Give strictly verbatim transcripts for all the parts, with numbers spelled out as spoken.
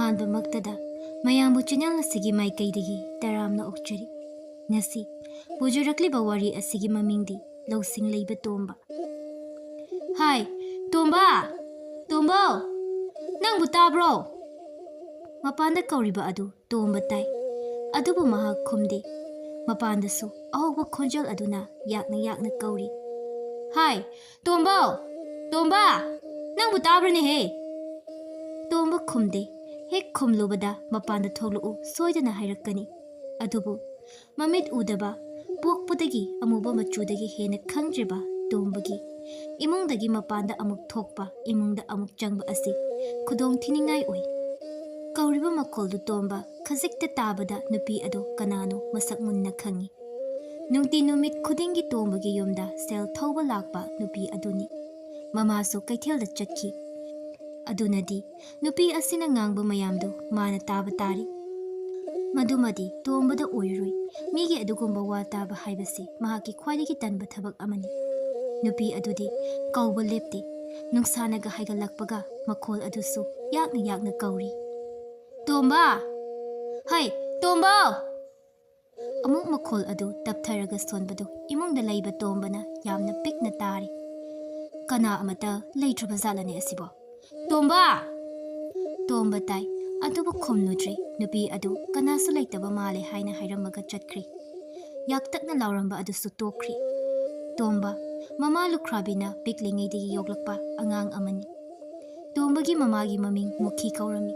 ꯑꯍꯥꯟꯕꯃꯛꯇꯗ ꯃꯌꯥꯝꯕꯨ ꯆꯦꯅꯦꯜ ꯑꯁꯤꯒꯤ ꯃꯥꯏꯀꯩꯗꯒꯤ ꯇꯔꯥꯝꯅ ꯑꯣꯛꯆꯔꯤ꯫ ꯉꯁꯤ ꯄꯨꯖꯔꯛꯂꯤꯕ ꯋꯥꯔꯤ ꯑꯁꯤꯒꯤ ꯃꯃꯤꯡꯗꯤ ꯂꯧꯁꯤꯡ ꯂꯩꯕ ꯇꯣꯝꯕ꯫ "ꯍꯥꯏ, ꯇꯣꯝꯕ! ꯇꯣꯝꯕ! ꯅꯪꯕꯨ ꯇꯥꯕ꯭ꯔꯣ?" ꯃꯄꯥꯟꯗ ꯀꯧꯔꯤꯕ ꯑꯗꯨ ꯇꯣꯝꯕ ꯇꯥꯏ꯫ ꯑꯗꯨꯕꯨ ꯃꯍꯥꯛ ꯈꯨꯝꯗꯦ꯫ ꯃꯄꯥꯟꯗꯁꯨ ꯑꯍꯧꯕ ꯈꯣꯟꯖꯦꯜ ꯑꯗꯨꯅ ꯌꯥꯛꯅ ꯌꯥꯛꯅ ꯀꯧꯔꯤ꯫ "ꯍꯥꯏ, ꯇꯣꯝꯕ! ꯇꯣꯝꯕ! ꯅꯪꯕꯨ ꯇꯥꯕ꯭ꯔꯅꯦꯍꯦ?" ꯇꯣꯝꯕ ꯈꯨꯝꯗꯦ꯫ ꯍꯦꯛ ꯈꯨꯝꯂꯨꯕꯗ ꯃꯄꯥꯟꯗ ꯊꯣꯛꯂꯛꯎ ꯁꯣꯏꯗꯅ ꯍꯥꯏꯔꯛꯀꯅꯤ꯫ ꯑꯗꯨꯕꯨ ꯃꯃꯤꯠ ꯎꯗꯕ, ꯄꯣꯛꯄꯗꯒꯤ ꯑꯃꯨꯕ ꯃꯆꯨꯗꯒꯤ ꯍꯦꯟꯅ ꯈꯪꯗ꯭ꯔꯤꯕ ꯇꯣꯝꯕꯒꯤ ꯏꯃꯨꯡꯗꯒꯤ ꯃꯄꯥꯟꯗ ꯑꯃꯨꯛ ꯊꯣꯛꯄ, ꯏꯃꯨꯡꯗ ꯑꯃꯨꯛ ꯆꯪꯕ ꯑꯁꯤ ꯈꯨꯗꯣꯡ ꯊꯤꯅꯤꯡꯉꯥꯏ ꯑꯣꯏ꯫ ꯀꯧꯔꯤꯕ ꯃꯈꯣꯜꯗꯨ ꯇꯣꯝꯕ ꯈꯖꯤꯛꯇ ꯇꯥꯕꯗ ꯅꯨꯄꯤ ꯑꯗꯨ ꯀꯅꯥꯅꯣ ꯃꯁꯛ ꯃꯨꯟꯅ ꯈꯪꯏ꯫ ꯅꯨꯡꯇꯤ ꯅꯨꯃꯤꯠ ꯈꯨꯗꯤꯡꯒꯤ ꯇꯣꯝꯕꯒꯤ ꯌꯨꯝꯗ ꯁꯦꯜ ꯊꯧꯕ ꯂꯥꯛꯄ ꯅꯨꯄꯤ ꯑꯗꯨꯅꯤ꯫ ꯃꯃꯥꯁꯨ ꯀꯩꯊꯦꯜꯗ ꯆꯠꯈꯤ꯫ ꯑꯗꯨꯅꯗꯤ ꯅꯨꯄꯤ ꯑꯁꯤꯅ ꯉꯥꯡꯕ ꯃꯌꯥꯝꯗꯨ ꯃꯥꯅ ꯇꯥꯕ ꯇꯥꯔꯤ꯫ ꯃꯗꯨꯃꯗꯤ ꯇꯣꯝꯕꯗ ꯑꯣꯏꯔꯔꯣꯏ꯫ ꯃꯤꯒꯤ ꯑꯗꯨꯒꯨꯝꯕ ꯋꯥ ꯇꯥꯕ ꯍꯥꯏꯕꯁꯤ ꯃꯍꯥꯛꯀꯤ ꯈ꯭ꯋꯥꯏꯗꯒꯤ ꯇꯟꯕ ꯊꯕꯛ ꯑꯃꯅꯤ꯫ ꯅꯨꯄꯤ ꯑꯗꯨꯗꯤ ꯀꯧꯕ ꯂꯦꯞꯇꯦ꯫ ꯅꯨꯡꯁꯥꯅꯒ ꯍꯥꯏꯒꯠꯂꯛꯄꯒ ꯃꯈꯣꯜ ꯑꯗꯨꯁꯨ ꯌꯥꯛꯅ ꯌꯥꯛꯅ ꯀꯧꯔꯤ꯫ "ꯇꯣꯝꯕ! ꯍꯩ, ꯇꯣꯝꯕ!" ꯑꯃꯨꯛ ꯃꯈꯣꯜ ꯑꯗꯨ ꯇꯞꯊꯔꯒ ꯁꯣꯟꯕꯗꯨ ꯏꯃꯨꯡꯗ ꯂꯩꯕ ꯇꯣꯝꯕꯅ ꯌꯥꯝꯅ ꯄꯤꯛꯅ ꯇꯥꯔꯤ꯫ "ꯀꯅꯥ ꯑꯃꯠꯇ ꯂꯩꯇ꯭ꯔꯕ ꯖꯥꯠꯂꯅꯦ ꯑꯁꯤꯕꯣ? ꯇꯣꯝꯕ!" ꯇꯣꯝꯕ ꯇꯥꯏ, ꯑꯗꯨꯕꯨ ꯈꯨꯝꯂꯨꯗ꯭ꯔꯦ꯫ ꯅꯨꯄꯤ ꯑꯗꯨ ꯀꯅꯥꯁꯨ ꯂꯩꯇꯕ ꯃꯥꯜꯂꯦ ꯍꯥꯏꯅ ꯍꯥꯏꯔꯝꯃꯒ ꯆꯠꯈ꯭ꯔꯦ꯫ ꯌꯥꯛꯇꯛꯅ ꯂꯥꯎꯔꯝꯕ ꯑꯗꯨꯁꯨ ꯇꯣꯛꯈ꯭ꯔꯦ꯫ ꯇꯣꯝꯕ, ꯃꯃꯥ ꯂꯨꯈ꯭ꯔꯥꯕꯤꯅ ꯄꯤꯛꯂꯤꯉꯩꯗꯒꯤ ꯌꯣꯛꯂꯛꯄ ꯑꯉꯥꯡ ꯑꯃꯅꯤ꯫ ꯇꯣꯝꯕꯒꯤ ꯃꯃꯥꯒꯤ ꯃꯃꯤꯡ ꯃꯨꯈꯤ ꯀꯧꯔꯝꯃꯤ꯫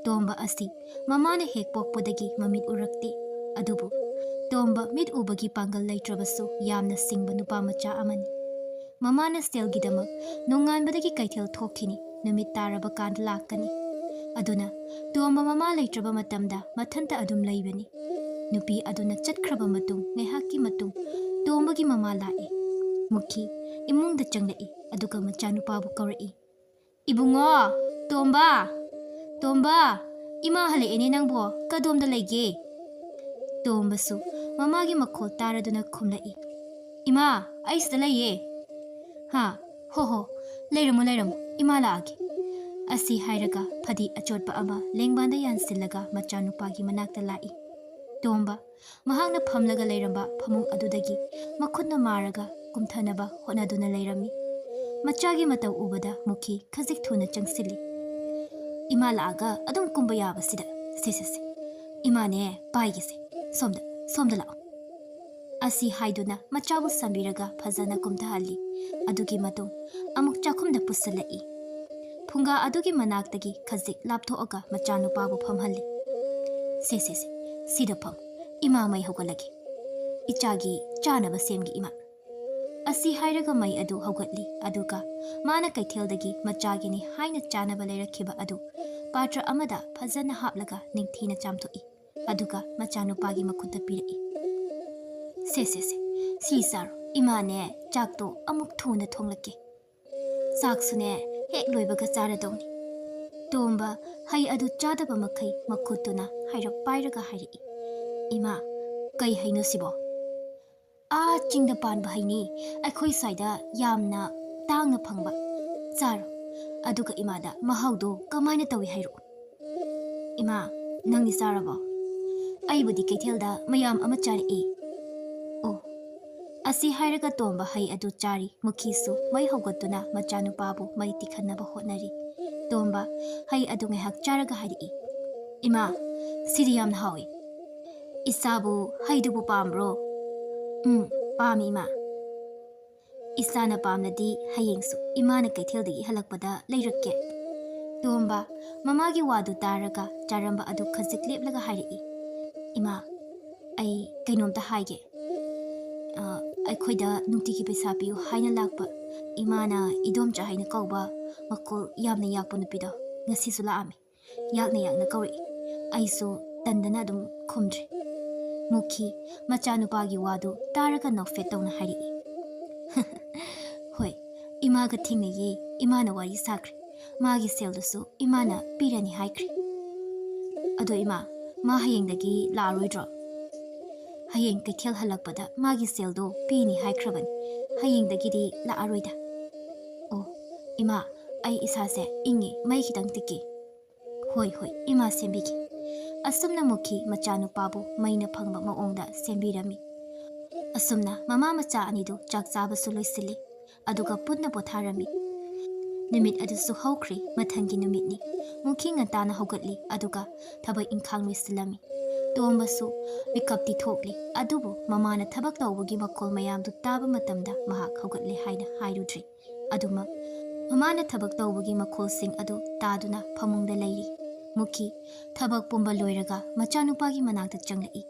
ꯇꯣꯝꯕ ꯑꯁꯤ ꯃꯃꯥꯅ ꯍꯦꯛ ꯄꯣꯛꯄꯗꯒꯤ ꯃꯃꯤꯠ ꯎꯔꯛꯇꯦ꯫ ꯑꯗꯨꯕꯨ ꯇꯣꯝꯕ ꯃꯤꯠ ꯎꯕꯒꯤ ꯄꯥꯡꯒꯜ ꯂꯩꯇ꯭ꯔꯕꯁꯨ ꯌꯥꯝꯅ ꯁꯤꯡꯕ ꯅꯨꯄꯥ ꯃꯆꯥ ꯑꯃꯅꯤ꯫ ꯃꯃꯥꯅ ꯁꯦꯜꯒꯤꯗꯃꯛ ꯅꯣꯡꯉꯥꯟꯕꯗꯒꯤ ꯀꯩꯊꯦꯜ ꯊꯣꯛꯈꯤꯅꯤ, ꯅꯨꯃꯤꯠ ꯇꯥꯔꯕ ꯀꯥꯟꯗ ꯂꯥꯛꯀꯅꯤ꯫ ꯑꯗꯨꯅ ꯇꯣꯝꯕ ꯃꯃꯥ ꯂꯩꯇ꯭ꯔꯕ ꯃꯇꯝꯗ ꯃꯊꯟꯇ ꯑꯗꯨꯝ ꯂꯩꯕꯅꯤ꯫ ꯅꯨꯄꯤ ꯑꯗꯨꯅ ꯆꯠꯈ꯭ꯔꯕ ꯃꯇꯨꯡ ꯉꯥꯏꯍꯥꯛꯀꯤ ꯃꯇꯨꯡ ꯇꯣꯝꯕꯒꯤ ꯃꯃꯥ ꯂꯥꯛꯏ꯫ ꯃꯨꯈꯤ ꯏꯃꯨꯡꯗ ꯆꯪꯂꯛꯏ, ꯑꯗꯨꯒ ꯃꯆꯥꯅꯨꯄꯥꯕꯨ ꯀꯧꯔꯛꯏ꯫ "ꯏꯕꯨꯡꯉꯣ, ꯇꯣꯝꯕ! ꯇꯣꯝꯕ! ꯏꯃꯥ ꯍꯜꯂꯛꯑꯦꯅꯦ ꯅꯪꯕꯣ, ꯀꯗꯣꯝꯗ ꯂꯩꯒꯦ?" ꯇꯣꯝꯕꯁꯨ ꯃꯃꯥꯒꯤ ꯃꯈꯣꯜ ꯇꯥꯔꯗꯨꯅ ꯈꯨꯝꯂꯛꯏ꯫ "ꯏꯃꯥ, ꯑꯩ ꯁꯤꯗ ꯂꯩꯌꯦ꯫" "ꯍꯥ? ꯍꯣ ꯍꯣ, ꯂꯩꯔꯝꯃꯣ ꯂꯩꯔꯝꯃꯣ, ꯏꯃꯥ ꯂꯥꯛꯑꯒꯦ꯫" ꯑꯁꯤ ꯍꯥꯏꯔꯒ ꯐꯗꯤ ꯑꯆꯣꯠꯄ ꯑꯃ ꯂꯦꯡꯕꯥꯟꯗ ꯌꯥꯟꯁꯤꯜꯂꯒ ꯃꯆꯥꯅꯨꯄꯥꯒꯤ ꯃꯅꯥꯛꯇ ꯂꯥꯛꯏ꯫ ꯇꯣꯝꯕ, ꯃꯍꯥꯛꯅ ꯐꯝꯂꯒ ꯂꯩꯔꯝꯕ ꯐꯃꯨꯡ ꯑꯗꯨꯗꯒꯤ ꯃꯈꯨꯠꯅ ꯃꯥꯔꯒ ꯀꯨꯝꯊꯅꯕ ꯍꯣꯠꯅꯗꯨꯅ ꯂꯩꯔꯝꯃꯤ꯫ ꯃꯆꯥꯒꯤ ꯃꯇꯧ ꯎꯕꯗ ꯃꯨꯈꯤ ꯈꯖꯤꯛ ꯊꯨꯅ ꯆꯪꯁꯤꯜꯂꯤ꯫ "ꯏꯃꯥ ꯂꯥꯛꯑꯒ ꯑꯗꯨꯝ ꯀꯨꯝꯕ ꯌꯥꯕꯁꯤꯗ꯫ ꯁꯦ, ꯁꯦ, ꯁꯦ꯫ ꯏꯃꯥꯅꯦ, ꯄꯥꯏꯒꯦꯁꯦ꯫ ꯁꯣꯝꯗ, ꯁꯣꯝꯗ ꯂꯥꯛꯑꯣ꯫" ꯑꯁꯤ ꯍꯥꯏꯗꯨꯅ ꯃꯆꯥꯕꯨ ꯁꯝꯕꯤꯔꯒ ꯐꯖꯅ ꯀꯨꯝꯊꯍꯜꯂꯤ꯫ ꯑꯗꯨꯒꯤ ꯃꯇꯨꯡ ꯑꯃꯨꯛ ꯆꯥꯛꯈꯨꯝꯗ ꯄꯨꯁꯤꯜꯂꯛꯏ꯫ ꯐꯨꯡꯒꯥ ꯑꯗꯨꯒꯤ ꯃꯅꯥꯛꯇꯒꯤ ꯈꯖꯤꯛ ꯂꯥꯞꯊꯣꯛꯑꯒ ꯃꯆꯥꯅꯨꯄꯥꯕꯨ ꯐꯝꯍꯜꯂꯤ꯫ "ꯁꯦ, ꯁꯦ, ꯁꯦ, ꯁꯤꯗ ꯐꯝ꯫ ꯏꯃꯥ ꯃꯩ ꯍꯧꯒꯠꯂꯒꯦ꯫ ꯏꯆꯥꯒꯤ ꯆꯥꯅꯕ ꯁꯦꯝꯒꯦ, ꯏꯃꯥ꯫" ꯑꯁꯤ ꯍꯥꯏꯔꯒ ꯃꯩ ꯑꯗꯨ ꯍꯧꯒꯠꯂꯤ, ꯑꯗꯨꯒ ꯃꯥꯅ ꯀꯩꯊꯦꯜꯗꯒꯤ ꯃꯆꯥꯒꯤꯅꯤ ꯍꯥꯏꯅ ꯆꯥꯅꯕ ꯂꯩꯔꯛꯈꯤꯕ ꯑꯗꯨ ꯄꯥꯇ꯭ꯔ ꯑꯃꯗ ꯐꯖꯅ ꯍꯥꯞꯂꯒ ꯅꯤꯡꯊꯤꯅ ꯆꯥꯝꯊꯣꯛꯏ, ꯑꯗꯨꯒ ꯃꯆꯥꯅꯨꯄꯥꯒꯤ ꯃꯈꯨꯠꯇ ꯄꯤꯔꯛꯏ꯫ "ꯁꯦ, ꯁꯦ, ꯁꯦ, ꯁꯤ ꯆꯥꯔꯣ꯫ ꯏꯃꯥꯅꯦ, ꯆꯥꯛꯇꯣ ꯑꯃꯨꯛ ꯊꯨꯅ ꯊꯣꯡꯂꯛꯀꯦ꯫ ꯆꯥꯛꯁꯨꯅꯦ, ꯍꯦꯛ ꯂꯣꯏꯕꯒ ꯆꯥꯔꯗꯧꯅꯤ꯫" ꯇꯣꯝꯕ ꯍꯩ ꯑꯗꯨ ꯆꯥꯗꯕ ꯃꯈꯩ ꯃꯈꯨꯠꯇꯨꯅ ꯍꯥꯏꯔꯞ ꯄꯥꯏꯔꯒ ꯍꯥꯏꯔꯛꯏ, "ꯏꯃꯥ, ꯀꯩ ꯍꯩꯅꯣ ꯁꯤꯕꯣ?" "ꯑꯥ ꯆꯤꯡꯗ ꯄꯥꯟꯕ ꯍꯩꯅꯤ, ꯑꯩꯈꯣꯏ ꯁ꯭ꯋꯥꯏꯗ ꯌꯥꯝꯅ ꯇꯥꯡꯅ ꯐꯪꯕ꯫ ꯆꯥꯔꯣ, ꯑꯗꯨꯒ ꯏꯃꯥꯗ ꯃꯍꯥꯎꯗꯣ ꯀꯃꯥꯏꯅ ꯇꯧꯏ ꯍꯥꯏꯔꯛꯎ꯫" "ꯏꯃꯥ, ꯅꯪꯗꯤ ꯆꯥꯔꯕꯣ?" "ꯑꯩꯕꯨꯗꯤ ꯀꯩꯊꯦꯜꯗ ꯃꯌꯥꯝ ꯑꯃ ꯆꯥꯔꯛꯏ꯫" "ꯑꯣ꯫" ꯑꯁꯤ ꯍꯥꯏꯔꯒ ꯇꯣꯝꯕ ꯍꯩ ꯑꯗꯨ ꯆꯥꯔꯤ꯫ ꯃꯨꯈꯤꯁꯨ ꯃꯩ ꯍꯧꯒꯠꯇꯨꯅ ꯃꯆꯥꯅꯨꯄꯥꯕꯨ ꯃꯩ ꯇꯤꯛꯍꯟꯅꯕ ꯍꯣꯠꯅꯔꯤ꯫ ꯇꯣꯝꯕ ꯍꯩ ꯑꯗꯨ ꯉꯥꯏꯍꯥꯛ ꯆꯥꯔꯒ ꯍꯥꯏꯔꯛꯏ, "ꯏꯃꯥ, ꯁꯤꯗꯤ ꯌꯥꯝꯅ ꯍꯥꯎꯏ꯫ ꯏꯆꯥꯕꯨ ꯍꯩꯗꯨꯕꯨ ꯄꯥꯝꯕ꯭ꯔꯣ?" "ꯎꯝ, ꯄꯥꯝꯃꯤ, ꯏꯃꯥ꯫" "ꯏꯆꯥꯅ ꯄꯥꯝꯂꯗꯤ ꯍꯌꯦꯡꯁꯨ ꯏꯃꯥꯅ ꯀꯩꯊꯦꯜꯗꯒꯤ ꯍꯜꯂꯛꯄꯗ ꯂꯩꯔꯛꯀꯦ꯫" ꯇꯣꯝꯕ ꯃꯃꯥꯒꯤ ꯋꯥꯗꯨ ꯇꯥꯔꯒ ꯆꯥꯔꯝꯕ ꯑꯗꯨ ꯈꯖꯤꯛ ꯂꯦꯞꯂꯒ ꯍꯥꯏꯔꯛꯏ, "ꯏꯃꯥ, ꯑꯩ ꯀꯩꯅꯣꯝꯇ ꯍꯥꯏꯒꯦ꯫ ꯑ, ꯑꯩꯈꯣꯏꯗ ꯅꯨꯡꯇꯤꯒꯤ ꯄꯩꯁꯥ ꯄꯤꯌꯨ ꯍꯥꯏꯅ ꯂꯥꯛꯄ ꯏꯃꯥꯅ ꯏꯗꯣꯝꯆꯥ ꯍꯥꯏꯅ ꯀꯧꯕ ꯃꯈꯣꯜ ꯌꯥꯝꯅ ꯌꯥꯛꯄ ꯅꯨꯄꯤꯗꯣ ꯉꯁꯤꯁꯨ ꯂꯥꯛꯑꯝꯃꯤ꯫ ꯌꯥꯛꯅ ꯌꯥꯛꯅ ꯀꯧꯔꯛꯏ꯫ ꯑꯩꯁꯨ ꯇꯟꯗꯅ ꯑꯗꯨꯝ ꯈꯨꯝꯗ꯭ꯔꯦ꯫" ꯃꯨꯈꯤ ꯃꯆꯥꯅꯨꯄꯥꯒꯤ ꯋꯥꯗꯨ ꯇꯥꯔꯒ ꯅꯣꯛꯐꯦꯠ ꯇꯧꯅ ꯍꯥꯏꯔꯛꯏ, "ꯍꯣꯏ, ꯏꯃꯥꯒ ꯊꯦꯡꯅꯩꯌꯦ, ꯏꯃꯥꯅ ꯋꯥꯔꯤ ꯁꯥꯈ꯭ꯔꯦ꯫ ꯃꯥꯒꯤ ꯁꯦꯜꯗꯨꯁꯨ ꯏꯃꯥꯅ ꯄꯤꯔꯅꯤ ꯍꯥꯏꯈ꯭ꯔꯦ꯫" "ꯑꯗꯣ ꯏꯃꯥ, ꯃꯥ ꯍꯌꯦꯡꯗꯒꯤ ꯂꯥꯛꯑꯔꯣꯏꯗ꯭ꯔꯣ?" "ꯍꯌꯦꯡ ꯀꯩꯊꯦꯜ ꯍꯜꯂꯛꯄꯗ ꯃꯥꯒꯤ ꯁꯦꯜꯗꯣ ꯄꯤꯅꯤ ꯍꯥꯏꯈ꯭ꯔꯕꯅꯤ꯫ ꯍꯌꯦꯡꯗꯒꯤꯗꯤ ꯂꯥꯛꯑꯔꯣꯏꯗ꯫" "ꯑꯣ, ꯏꯃꯥ, "ꯑꯩ ꯏꯁꯥꯁꯦ ꯏꯪꯉꯤ, ꯃꯩ ꯈꯤꯇꯪ ꯇꯤꯛꯀꯦ꯫" "ꯍꯣꯏ, ꯍꯣꯏ, ꯏꯃꯥ ꯁꯦꯝꯕꯤꯒꯦ꯫" ꯑꯁꯨꯝꯅ ꯃꯨꯈꯤ ꯃꯆꯥꯅꯨꯄꯥꯕꯨ ꯃꯩꯅ ꯐꯪꯕ ꯃꯑꯣꯡꯗ ꯁꯦꯝꯕꯤꯔꯝꯃꯤ꯫ ꯑꯁꯨꯝꯅ ꯃꯃꯥ ꯃꯆꯥ ꯑꯅꯤꯗꯨ ꯆꯥꯛ ꯆꯥꯕꯁꯨ ꯂꯣꯏꯁꯤꯜꯂꯤ, ꯑꯗꯨꯒ ꯄꯨꯟꯅ ꯄꯣꯊꯥꯔꯝꯃꯤ꯫ ꯅꯨꯃꯤꯠ ꯑꯗꯨꯁꯨ ꯍꯧꯈ꯭ꯔꯦ, ꯃꯊꯪꯒꯤ ꯅꯨꯃꯤꯠꯅꯤ꯫ ꯃꯨꯈꯤ ꯉꯟꯇꯥꯅ ꯍꯧꯒꯠꯂꯤ, ꯑꯗꯨꯒ ꯊꯕꯛ ꯏꯪꯈꯥꯡ ꯂꯣꯏꯁꯤꯜꯂꯝꯃꯤ꯫ ꯇꯣꯝꯕꯁꯨ ꯃꯤꯀꯞꯇꯤ ꯊꯣꯛꯂꯤ, ꯑꯗꯨꯕꯨ ꯃꯃꯥꯅ ꯊꯕꯛ ꯇꯧꯕꯒꯤ ꯃꯈꯣꯜ ꯃꯌꯥꯝꯗꯨ ꯇꯥꯕ ꯃꯇꯝꯗ ꯃꯍꯥꯛ ꯍꯧꯒꯠꯂꯦ ꯍꯥꯏꯅ ꯍꯥꯏꯔꯨꯗ꯭ꯔꯤ꯫ ꯑꯗꯨꯃꯛ ꯃꯃꯥꯅ ꯊꯕꯛ ꯇꯧꯕꯒꯤ ꯃꯈꯣꯜꯁꯤꯡ ꯑꯗꯨ ꯇꯥꯗꯨꯅ ꯐꯃꯨꯡꯗ ꯂꯩꯔꯤ꯫ ꯃꯨꯈꯤ ꯊꯕꯛ ꯄꯨꯝꯕ ꯂꯣꯏꯔꯒ ꯃꯆꯥꯅꯨꯄꯥꯒꯤ ꯃꯅꯥꯛꯇ ꯆꯪꯂꯛꯏ꯫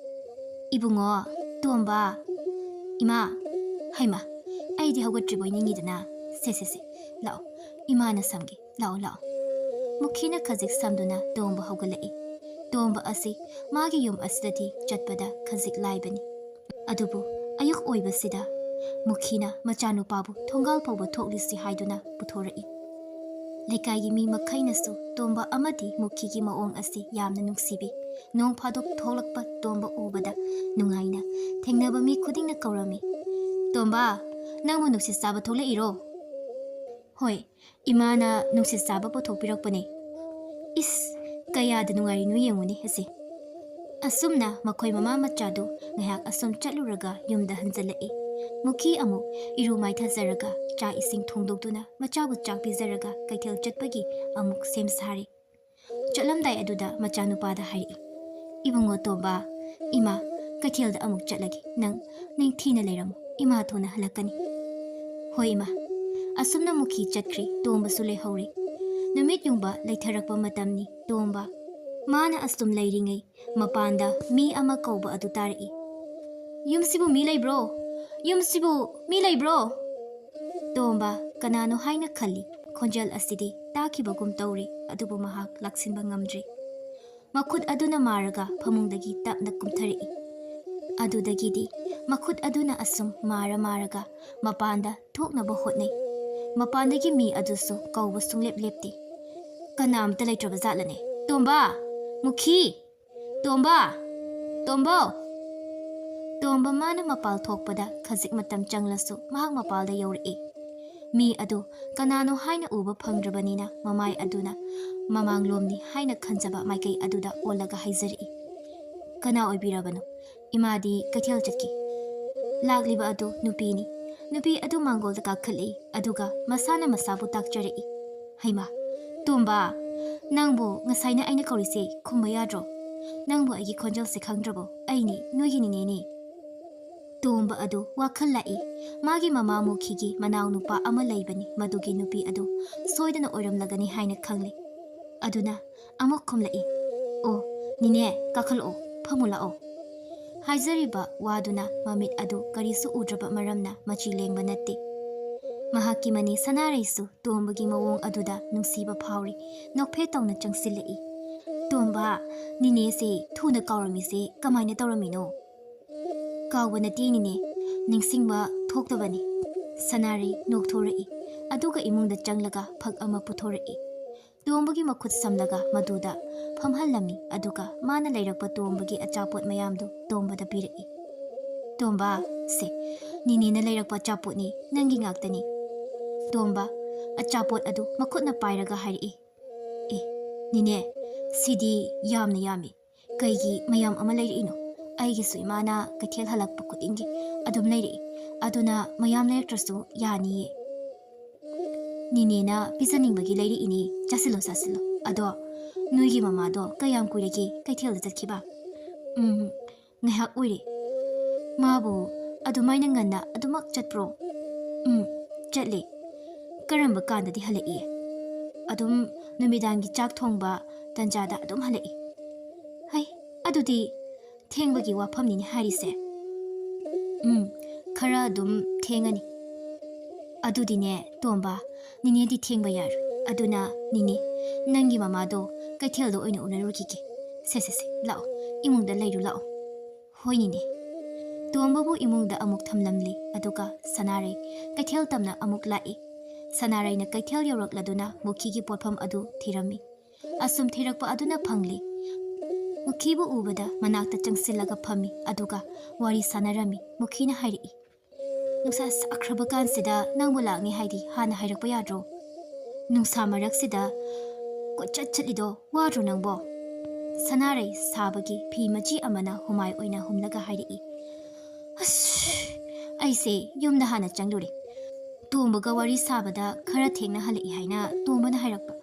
"ꯏꯕꯨꯡꯉꯣ, ꯇꯣꯝꯕ, ꯏꯃꯥ, ꯍꯩꯃꯥ, ꯑꯩꯗꯤ ꯍꯧꯒꯠꯇ꯭ꯔꯤꯕꯣꯏ ꯅꯤꯡꯉꯤꯗꯅ꯫ ꯁꯦ, ꯁꯦ, ꯁꯦ, ꯂꯥꯛꯑꯣ, ꯏꯃꯥꯅ ꯁꯝꯒꯦ, ꯂꯥꯛꯑꯣ, ꯂꯥꯛꯑꯣ꯫" ꯃꯨꯈꯤꯅ ꯈꯖꯤꯛ ꯁꯝꯗꯨꯅ ꯇꯣꯝꯕ ꯍꯧꯒꯠꯂꯛꯏ꯫ ꯇꯣꯝꯕ ꯑꯁꯤ ꯃꯥꯒꯤ ꯌꯨꯝ ꯑꯁꯤꯗꯗꯤ ꯆꯠꯄꯗ ꯈꯖꯤꯛ ꯂꯥꯏꯕꯅꯤ꯫ ꯑꯗꯨꯕꯨ ꯑꯌꯨꯛ ꯑꯣꯏꯕꯁꯤꯗ ꯃꯨꯈꯤꯅ ꯃꯆꯥꯅꯨꯄꯥꯕꯨ ꯊꯣꯡꯒꯥꯜ ꯐꯥꯎꯕ ꯊꯣꯛꯂꯤꯁꯤ ꯍꯥꯏꯗꯨꯅ ꯄꯨꯊꯣꯔꯛꯏ꯫ ꯂꯩꯀꯥꯏꯒꯤ ꯃꯤ ꯃꯈꯩꯅꯁꯨ ꯇꯣꯝꯕ ꯑꯃꯗꯤ ꯃꯨꯈꯤꯒꯤ ꯃꯑꯣꯡ ꯑꯁꯤ ꯌꯥꯝꯅ ꯅꯨꯡꯁꯤꯕꯤ꯫ ꯅꯣꯡ ꯐꯥꯗꯣꯛ ꯊꯣꯛꯂꯛꯄ ꯇꯣꯝꯕ ꯎꯕꯗ ꯅꯨꯡꯉꯥꯏꯅ ꯊꯦꯡꯅꯕ ꯃꯤ ꯈꯨꯗꯤꯡꯅ ꯀꯧꯔꯝꯃꯤ, "ꯇꯣꯝꯕ, ꯅꯪꯕꯨ ꯅꯨꯡꯁꯤꯠ ꯆꯥꯕ ꯊꯣꯛꯂꯛꯏꯔꯣ?" "ꯍꯣꯏ, ꯏꯃꯥꯅ ꯅꯨꯡꯁꯤꯠ ꯆꯥꯕ ꯄꯨꯊꯣꯛꯄꯤꯔꯛꯄꯅꯦ꯫" "ꯏꯁ, ꯀꯌꯥꯗ ꯅꯨꯡꯉꯥꯏꯔꯤꯅꯣ ꯌꯦꯡꯉꯨꯅꯦ ꯑꯁꯤ꯫" ꯑꯁꯨꯝꯅ ꯃꯈꯣꯏ ꯃꯃꯥ ꯃꯆꯥꯗꯨ ꯉꯥꯏꯍꯥꯛ ꯑꯁꯨꯝ ꯆꯠꯂꯨꯔꯒ ꯌꯨꯝꯗ ꯍꯟꯖꯜꯂꯛꯏ꯫ ꯃꯨꯈꯤ ꯑꯃꯨꯛ ꯏꯔꯨ ꯃꯥꯏꯊꯖꯔꯒ ꯆꯥꯛ ꯏꯁꯤꯡ ꯊꯣꯡꯗꯣꯛꯇꯨꯅ ꯃꯆꯥꯕꯨ ꯆꯥꯛ ꯄꯤꯖꯔꯒ ꯀꯩꯊꯦꯜ ꯆꯠꯄꯒꯤ ꯑꯃꯨꯛ ꯁꯦꯝ ꯁꯥꯔꯤ꯫ ꯆꯠꯂꯝꯗꯥꯏ ꯑꯗꯨꯗ ꯃꯆꯥꯅꯨꯄꯥꯗ ꯍꯥꯏꯔꯛꯏ, "ꯏꯕꯨꯡꯉꯣ ꯇꯣꯝꯕ, ꯏꯃꯥ ꯀꯩꯊꯦꯜꯗ ꯑꯃꯨꯛ ꯆꯠꯂꯒꯦ, ꯅꯪ ꯅꯤꯡꯊꯤꯅ ꯂꯩꯔꯝꯃꯨ, ꯏꯃꯥ ꯊꯨꯅ ꯍꯜꯂꯛꯀꯅꯤ꯫" "ꯍꯣꯏ ꯏꯃꯥ꯫" ꯑꯁꯨꯝꯅ ꯃꯨꯈꯤ ꯆꯠꯈ꯭ꯔꯤ, ꯇꯣꯝꯕꯁꯨ ꯂꯩꯍꯧꯔꯤ꯫ ꯅꯨꯃꯤꯠ ꯌꯨꯡꯕ ꯂꯩꯊꯔꯛꯄ ꯃꯇꯝꯅꯤ꯫ ꯇꯣꯝꯕ, ꯃꯥꯅ ꯑꯁꯨꯝ ꯂꯩꯔꯤꯉꯩ ꯃꯄꯥꯟꯗ ꯃꯤ ꯑꯃ ꯀꯧꯕ ꯑꯗꯨ ꯇꯥꯔꯛꯏ꯫ "ꯌꯨꯝꯁꯤꯕꯨ ꯃꯤ ꯂꯩꯕ꯭ꯔꯣ? ꯌꯨꯝꯁꯤꯕꯨ ꯃꯤ ꯂꯩꯕ꯭ꯔꯣ?" ꯇꯣꯝꯕ ꯀꯅꯥꯅꯣ ꯍꯥꯏꯅ ꯈꯜꯂꯤ꯫ ꯈꯣꯟꯖꯦꯜ ꯑꯁꯤꯗꯤ ꯇꯥꯈꯤꯕꯒꯨꯝ ꯇꯧꯔꯤ, ꯑꯗꯨꯕꯨ ꯃꯍꯥꯛ ꯂꯥꯛꯁꯤꯟꯕ ꯉꯝꯗ꯭ꯔꯤ꯫ ꯃꯈꯨꯠ ꯑꯗꯨꯅ ꯃꯥꯔꯒ ꯐꯃꯨꯡꯗꯒꯤ ꯇꯞꯅ ꯀꯨꯝꯊꯔꯛꯏ꯫ ꯑꯗꯨꯗꯒꯤꯗꯤ ꯃꯈꯨꯠ ꯑꯗꯨꯅ ꯑꯁꯨꯝ ꯃꯥꯔ ꯃꯥꯔꯒ ꯃꯄꯥꯟꯗ ꯊꯣꯛꯅꯕ ꯍꯣꯠꯅꯩ꯫ ꯃꯄꯥꯟꯗꯒꯤ ꯃꯤ ꯑꯗꯨꯁꯨ ꯀꯧꯕ ꯁꯨꯡꯂꯦꯞ ꯂꯦꯞꯇꯦ꯫ ꯀꯅꯥꯝꯇ ꯂꯩꯇ꯭ꯔꯕ ꯖꯥꯠꯂꯅꯦ? "ꯇꯣꯝꯕ! ꯃꯨꯈꯤ! ꯇꯣꯝꯕ! ꯇꯣꯝꯕꯧ!" ꯇꯣꯝꯕ ꯃꯥꯅ ꯃꯄꯥꯜ ꯊꯣꯛꯄꯗ ꯈꯖꯤꯛ ꯃꯇꯝ ꯆꯪꯂꯁꯨ ꯃꯍꯥꯛ ꯃꯄꯥꯜꯗ ꯌꯧꯔꯛꯏ꯫ ꯃꯤ ꯑꯗꯨ ꯀꯅꯥꯅꯣ ꯍꯥꯏꯅ ꯎꯕ ꯐꯪꯗ꯭ꯔꯕꯅꯤꯅ ꯃꯃꯥꯏ ꯑꯗꯨꯅ ꯃꯃꯥꯡꯂꯣꯝꯅꯤ ꯍꯥꯏꯅ ꯈꯟꯖꯕ ꯃꯥꯏꯀꯩ ꯑꯗꯨꯗ ꯑꯣꯜꯂꯒ ꯍꯥꯏꯖꯔꯛꯏ꯫ "ꯀꯅꯥ ꯑꯣꯏꯕꯤꯔꯕꯅꯣ? ꯏꯃꯥꯗꯤ ꯀꯩꯊꯦꯜ ꯆꯠꯈꯤ꯫" ꯂꯥꯛꯂꯤꯕ ꯑꯗꯨ ꯅꯨꯄꯤꯅꯤ꯫ ꯅꯨꯄꯤ ꯑꯗꯨ ꯃꯥꯡꯒꯣꯜꯗ ꯀꯥꯈꯠꯂꯛꯏ, ꯑꯗꯨꯒ ꯃꯁꯥꯅ ꯃꯁꯥꯕꯨ ꯇꯥꯛꯆꯔꯛꯏ꯫ "ꯍꯩꯃꯥ, ꯇꯣꯝꯕ, ꯅꯪꯕꯨ ꯉꯁꯥꯏꯅ ꯑꯩꯅ ꯀꯧꯔꯤꯁꯦ ꯈꯨꯝꯕ ꯌꯥꯗ꯭ꯔꯣ? ꯅꯪꯕꯨ ꯑꯩꯒꯤ ꯈꯣꯟꯖꯦꯜꯁꯦ ꯈꯪꯗ꯭ꯔꯕꯣ? ꯑꯩꯅꯤ, ꯅꯣꯏꯒꯤ ꯅꯤꯅꯦꯅꯤ꯫" ꯇꯣꯝꯕ ꯑꯗꯨ ꯋꯥꯈꯜ ꯂꯥꯛꯏ꯫ ꯃꯥꯒꯤ ꯃꯃꯥ ꯃꯨꯈꯤꯒꯤ ꯃꯅꯥꯎꯅꯨꯄꯥ ꯑꯃ ꯂꯩꯕꯅꯤ, ꯃꯗꯨꯒꯤ ꯅꯨꯄꯤ ꯑꯗꯨ ꯁꯣꯏꯗꯅ ꯑꯣꯏꯔꯝꯂꯒꯅꯤ ꯍꯥꯏꯅ ꯈꯪꯂꯤ꯫ ꯑꯗꯨꯅ ꯑꯃꯨꯛ ꯈꯨꯝꯂꯛꯏ, "ꯑꯣ, ꯅꯤꯅꯦ, ꯀꯥꯈꯠꯂꯛꯑꯣ, ꯐꯝꯃꯨ ꯂꯥꯛꯑꯣ꯫" ꯍꯥꯏꯖꯔꯤꯕ ꯋꯥꯗꯨꯅ ꯃꯃꯤꯠ ꯑꯗꯨ ꯀꯔꯤꯁꯨ ꯎꯗ꯭ꯔꯕ ꯃꯔꯝꯅ ꯃꯆꯤ ꯂꯦꯡꯕ ꯅꯠꯇꯦ꯫ ꯃꯍꯥꯛꯀꯤ ꯃꯅꯦ ꯁꯅꯥꯔꯩꯁꯨ ꯇꯣꯝꯕꯒꯤ ꯃꯑꯣꯡ ꯑꯗꯨꯗ ꯅꯨꯡꯁꯤꯕ ꯐꯥꯎꯔꯤ, ꯅꯣꯛꯐꯦꯠ ꯇꯧꯅ ꯆꯪꯁꯤꯜꯂꯛꯏ꯫ "ꯇꯣꯝꯕ, ꯅꯤꯅꯦꯁꯦ ꯊꯨꯅ ꯀꯥꯎꯔꯝꯃꯤꯁꯦ ꯀꯃꯥꯏꯅ ꯇꯧꯔꯝꯃꯤꯅꯣ?" "ꯀꯥꯎꯕ ꯅꯠꯇꯦ ꯅꯤꯅꯦ, ꯅꯤꯡꯁꯤꯡꯕ ꯊꯣꯛꯇꯕꯅꯤ꯫" ꯁꯅꯥꯔꯩ ꯅꯣꯛꯊꯣꯔꯛꯏ, ꯑꯗꯨꯒ ꯏꯃꯨꯡꯗ ꯆꯪꯂꯒ ꯐꯛ ꯑꯃ ꯄꯨꯊꯣꯔꯛꯏ꯫ ꯇꯣꯝꯕꯒꯤ ꯃꯈꯨꯠ ꯁꯝꯂꯒ ꯃꯗꯨꯗ ꯐꯝꯍꯜꯂꯝꯃꯤ, ꯑꯗꯨꯒ ꯃꯥꯅ ꯂꯩꯔꯛꯄ ꯇꯣꯝꯕꯒꯤ ꯑꯆꯥꯄꯣꯠ ꯃꯌꯥꯝꯗꯨ ꯇꯣꯝꯕꯗ ꯄꯤꯔꯛꯏ꯫ "ꯇꯣꯝꯕ, ꯁꯦ, ꯅꯤꯅꯦꯅ ꯂꯩꯔꯛꯄ ꯑꯆꯥꯄꯣꯠꯅꯤ, ꯅꯪꯒꯤ ꯉꯥꯛꯇꯅꯤ꯫" ꯇꯣꯝꯕ ꯑꯆꯥꯄꯣꯠ ꯑꯗꯨ ꯃꯈꯨꯠꯅ ꯄꯥꯏꯔꯒ ꯍꯥꯏꯔꯛꯏ, "ꯑꯦ, ꯅꯤꯅꯦ, ꯁꯤꯗꯤ ꯌꯥꯝꯅ ꯌꯥꯝꯃꯤ꯫ ꯀꯩꯒꯤ ꯃꯌꯥꯝ ꯑꯃ ꯂꯩꯔꯛꯏꯅꯣ? ꯑꯩꯒꯤꯁꯨ ꯏꯃꯥꯅ ꯀꯩꯊꯦꯜ ꯍꯜꯂꯛꯄ ꯈꯨꯗꯤꯡꯒꯤ ꯑꯗꯨꯝ ꯂꯩꯔꯛꯏ꯫ ꯑꯗꯨꯅ ꯃꯌꯥꯝ ꯂꯩꯔꯛꯇ꯭ꯔꯁꯨ ꯌꯥꯅꯤꯌꯦ꯫" "ꯅꯤꯅꯦꯅ ꯄꯤꯖꯅꯤꯡꯕꯒꯤ ꯂꯩꯔꯛꯏꯅꯦ꯫ ꯆꯥꯁꯤꯜꯂꯣ, ꯆꯥꯁꯤꯜꯂꯣ꯫ ꯑꯗꯣ ꯅꯣꯏꯒꯤ ꯃꯃꯥꯗꯣ ꯀꯌꯥꯝ ꯀꯨꯏꯔꯒꯦ ꯀꯩꯊꯦꯜꯗ ꯆꯠꯈꯤꯕ?" "ꯎꯝ, ꯉꯥꯏꯍꯥꯛ ꯑꯣꯏꯔꯦ꯫" "ꯃꯥꯕꯨ ꯑꯗꯨꯃꯥꯏꯅ ꯉꯟꯅ ꯑꯗꯨꯃꯛ ꯆꯠꯄ꯭ꯔꯣ?" "ꯎꯝ, ꯆꯠꯂꯦ꯫" "ꯀꯔꯝꯕ ꯀꯥꯟꯗꯗꯤ ꯍꯜꯂꯛꯏ?" "ꯑꯗꯨꯝ ꯅꯨꯃꯤꯗꯥꯡꯒꯤ ꯆꯥꯛ ꯊꯣꯡꯕ ꯇꯟꯖꯥꯗ ꯑꯗꯨꯝ ꯍꯜꯂꯛꯏ꯫" "ꯍꯩ, ꯑꯗꯨꯗꯤ ꯊꯦꯡꯕꯒꯤ ꯋꯥꯐꯝꯅꯤꯅꯦ ꯍꯥꯏꯔꯤꯁꯦ꯫" "ꯎꯝ, ꯈꯔ ꯑꯗꯨꯝ ꯊꯦꯡꯉꯅꯤ꯫" "ꯑꯗꯨꯗꯤꯅꯦ, ꯇꯣꯝꯕ, ꯅꯤꯅꯦꯗꯤ ꯊꯦꯡꯕ ꯌꯥꯔꯣꯏ꯫ ꯑꯗꯨꯅ ꯅꯤꯅꯦ, ꯅꯪꯒꯤ ꯃꯃꯥꯗꯣ ꯀꯩꯊꯦꯜꯗ ꯑꯣꯏꯅ ꯎꯅꯔꯨꯈꯤꯒꯦ꯫ ꯁꯦ, ꯁꯦ, ꯁꯦ, ꯂꯥꯛꯑꯣ, ꯏꯃꯨꯡꯗ ꯂꯩꯔꯨ ꯂꯥꯛꯑꯣ꯫" "ꯍꯣꯏ ꯅꯤꯅꯦ꯫" ꯇꯣꯝꯕꯕꯨ ꯏꯃꯨꯡꯗ ꯑꯃꯨꯛ ꯊꯝꯂꯝꯂꯤ, ꯑꯗꯨꯒ ꯁꯅꯥꯔꯩ ꯀꯩꯊꯦꯜ ꯇꯝꯅ ꯑꯃꯨꯛ ꯂꯥꯛꯏ꯫ ꯁꯅꯥꯔꯩꯅ ꯀꯩꯊꯦꯜ ꯌꯧꯔꯛꯂꯗꯨꯅ ꯃꯨꯈꯤꯒꯤ ꯄꯣꯠꯐꯝ ꯑꯗꯨ ꯊꯤꯔꯝꯃꯤ꯫ ꯑꯁꯨꯝ ꯊꯤꯔꯛꯄ ꯑꯗꯨꯅ ꯐꯪꯂꯤ꯫ ꯃꯨꯈꯤꯕꯨ ꯎꯕꯗ ꯃꯅꯥꯛꯇ ꯆꯪꯁꯤꯜꯂꯒ ꯐꯝꯃꯤ, ꯑꯗꯨꯒ ꯋꯥꯔꯤ ꯁꯥꯟꯅꯔꯝꯃꯤ꯫ ꯃꯨꯈꯤꯅ ꯍꯥꯏꯔꯛꯏ, ꯅꯨꯡꯁꯥ ꯁꯥꯈ꯭ꯔꯕ ꯀꯥꯟꯁꯤꯗ ꯅꯪꯕꯨ ꯂꯥꯛꯅꯤ ꯍꯥꯏꯗꯤ ꯍꯥꯟꯅ ꯍꯥꯏꯔꯛꯄ ꯌꯥꯗ꯭ꯔꯣ? ꯅꯨꯡꯁꯥ ꯃꯔꯛꯁꯤꯗ ꯀꯣꯏꯆꯠ ꯆꯠꯂꯤꯗꯣ ꯋꯥꯗ꯭ꯔꯣ ꯅꯪꯕꯣ? ꯁꯅꯥꯔꯩ ꯁꯥꯕꯒꯤ ꯐꯤ ꯃꯆꯤ ꯑꯃꯅ ꯍꯨꯃꯥꯏ ꯑꯣꯏꯅ ꯍꯨꯝꯂꯒ ꯍꯥꯏꯔꯛꯏ꯫ ꯑꯁ, ꯑꯩꯁꯦ ꯌꯨꯝꯗ ꯍꯥꯟꯅ ꯆꯪꯂꯨꯔꯦ꯫ ꯇꯣꯝꯕꯒ ꯋꯥꯔꯤ ꯁꯥꯕꯗ ꯈꯔ ꯊꯦꯡꯅ ꯍꯜꯂꯛꯏ ꯍꯥꯏꯅ ꯇꯣꯝꯕꯅ ꯍꯥꯏꯔꯛꯄ꯫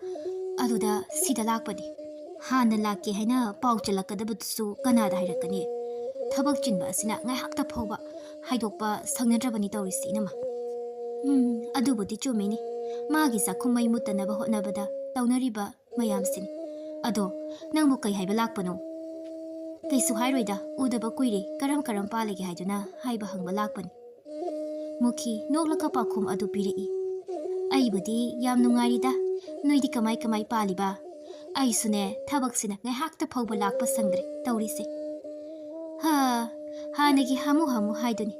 ꯑꯗꯨꯗ ꯁꯤꯗ ꯂꯥꯛꯄꯅꯤ꯫ ꯍꯥꯟꯅ ꯂꯥꯛꯀꯦ ꯍꯥꯏꯅ ꯄꯥꯎ ꯆꯦꯜꯂꯛꯀꯗꯕꯗꯨꯁꯨ ꯀꯅꯥꯗ ꯍꯥꯏꯔꯛꯀꯅꯤ? ꯊꯕꯛ ꯆꯤꯟꯕ ꯑꯁꯤꯅ ꯉꯥꯏꯍꯥꯛꯇ ꯐꯥꯎꯕ ꯍꯥꯏꯗꯣꯛꯄ ꯁꯪꯅꯗ꯭ꯔꯕꯅꯤ ꯇꯧꯔꯤꯁꯤ, ꯏꯅꯝꯃ꯫ ꯎꯝ, ꯑꯗꯨꯕꯨꯗꯤ ꯆꯨꯝꯃꯤꯅꯤ꯫ ꯃꯥꯒꯤ ꯆꯥꯛꯈꯨꯝ ꯃꯩ ꯃꯨꯠꯇꯅꯕ ꯍꯣꯠꯅꯕꯗ ꯇꯧꯅꯔꯤꯕ ꯃꯌꯥꯝꯁꯤꯅꯤ꯫ ꯑꯗꯣ, ꯅꯪꯕꯨ ꯀꯩ ꯍꯥꯏꯕ ꯂꯥꯛꯄꯅꯣ? ꯀꯩꯁꯨ ꯍꯥꯏꯔꯣꯏꯗ, ꯎꯗꯕ ꯀꯨꯏꯔꯦ, ꯀꯔꯝ ꯀꯔꯝ ꯄꯥꯜꯂꯤꯒꯦ ꯍꯥꯏꯗꯨꯅ ꯍꯥꯏꯕ ꯍꯪꯕ ꯂꯥꯛꯄꯅꯤ꯫ ꯃꯨꯈꯤ ꯅꯣꯛꯂꯒ ꯄꯥꯎꯈꯨꯝ ꯑꯗꯨ ꯄꯤꯔꯛꯏ꯫ ꯑꯩꯕꯨꯗꯤ ꯌꯥꯝ ꯅꯨꯡꯉꯥꯏꯔꯤꯗ, ꯅꯣꯏꯗꯤ ꯀꯃꯥꯏ ꯀꯃꯥꯏ ꯄꯥꯜꯂꯤꯕ? ꯑꯩꯁꯨꯅꯦ, ꯊꯕꯛꯁꯤꯅ ꯉꯥꯏꯍꯥꯛꯇ ꯐꯥꯎꯕ ꯂꯥꯛꯄ ꯁꯪꯗ꯭ꯔꯦ ꯇꯧꯔꯤꯁꯦ꯫ ꯍꯥ, ꯍꯥꯟꯅꯒꯤ ꯍꯥꯃꯨ ꯍꯥꯃꯨ ꯍꯥꯏꯗꯨꯅꯤ꯫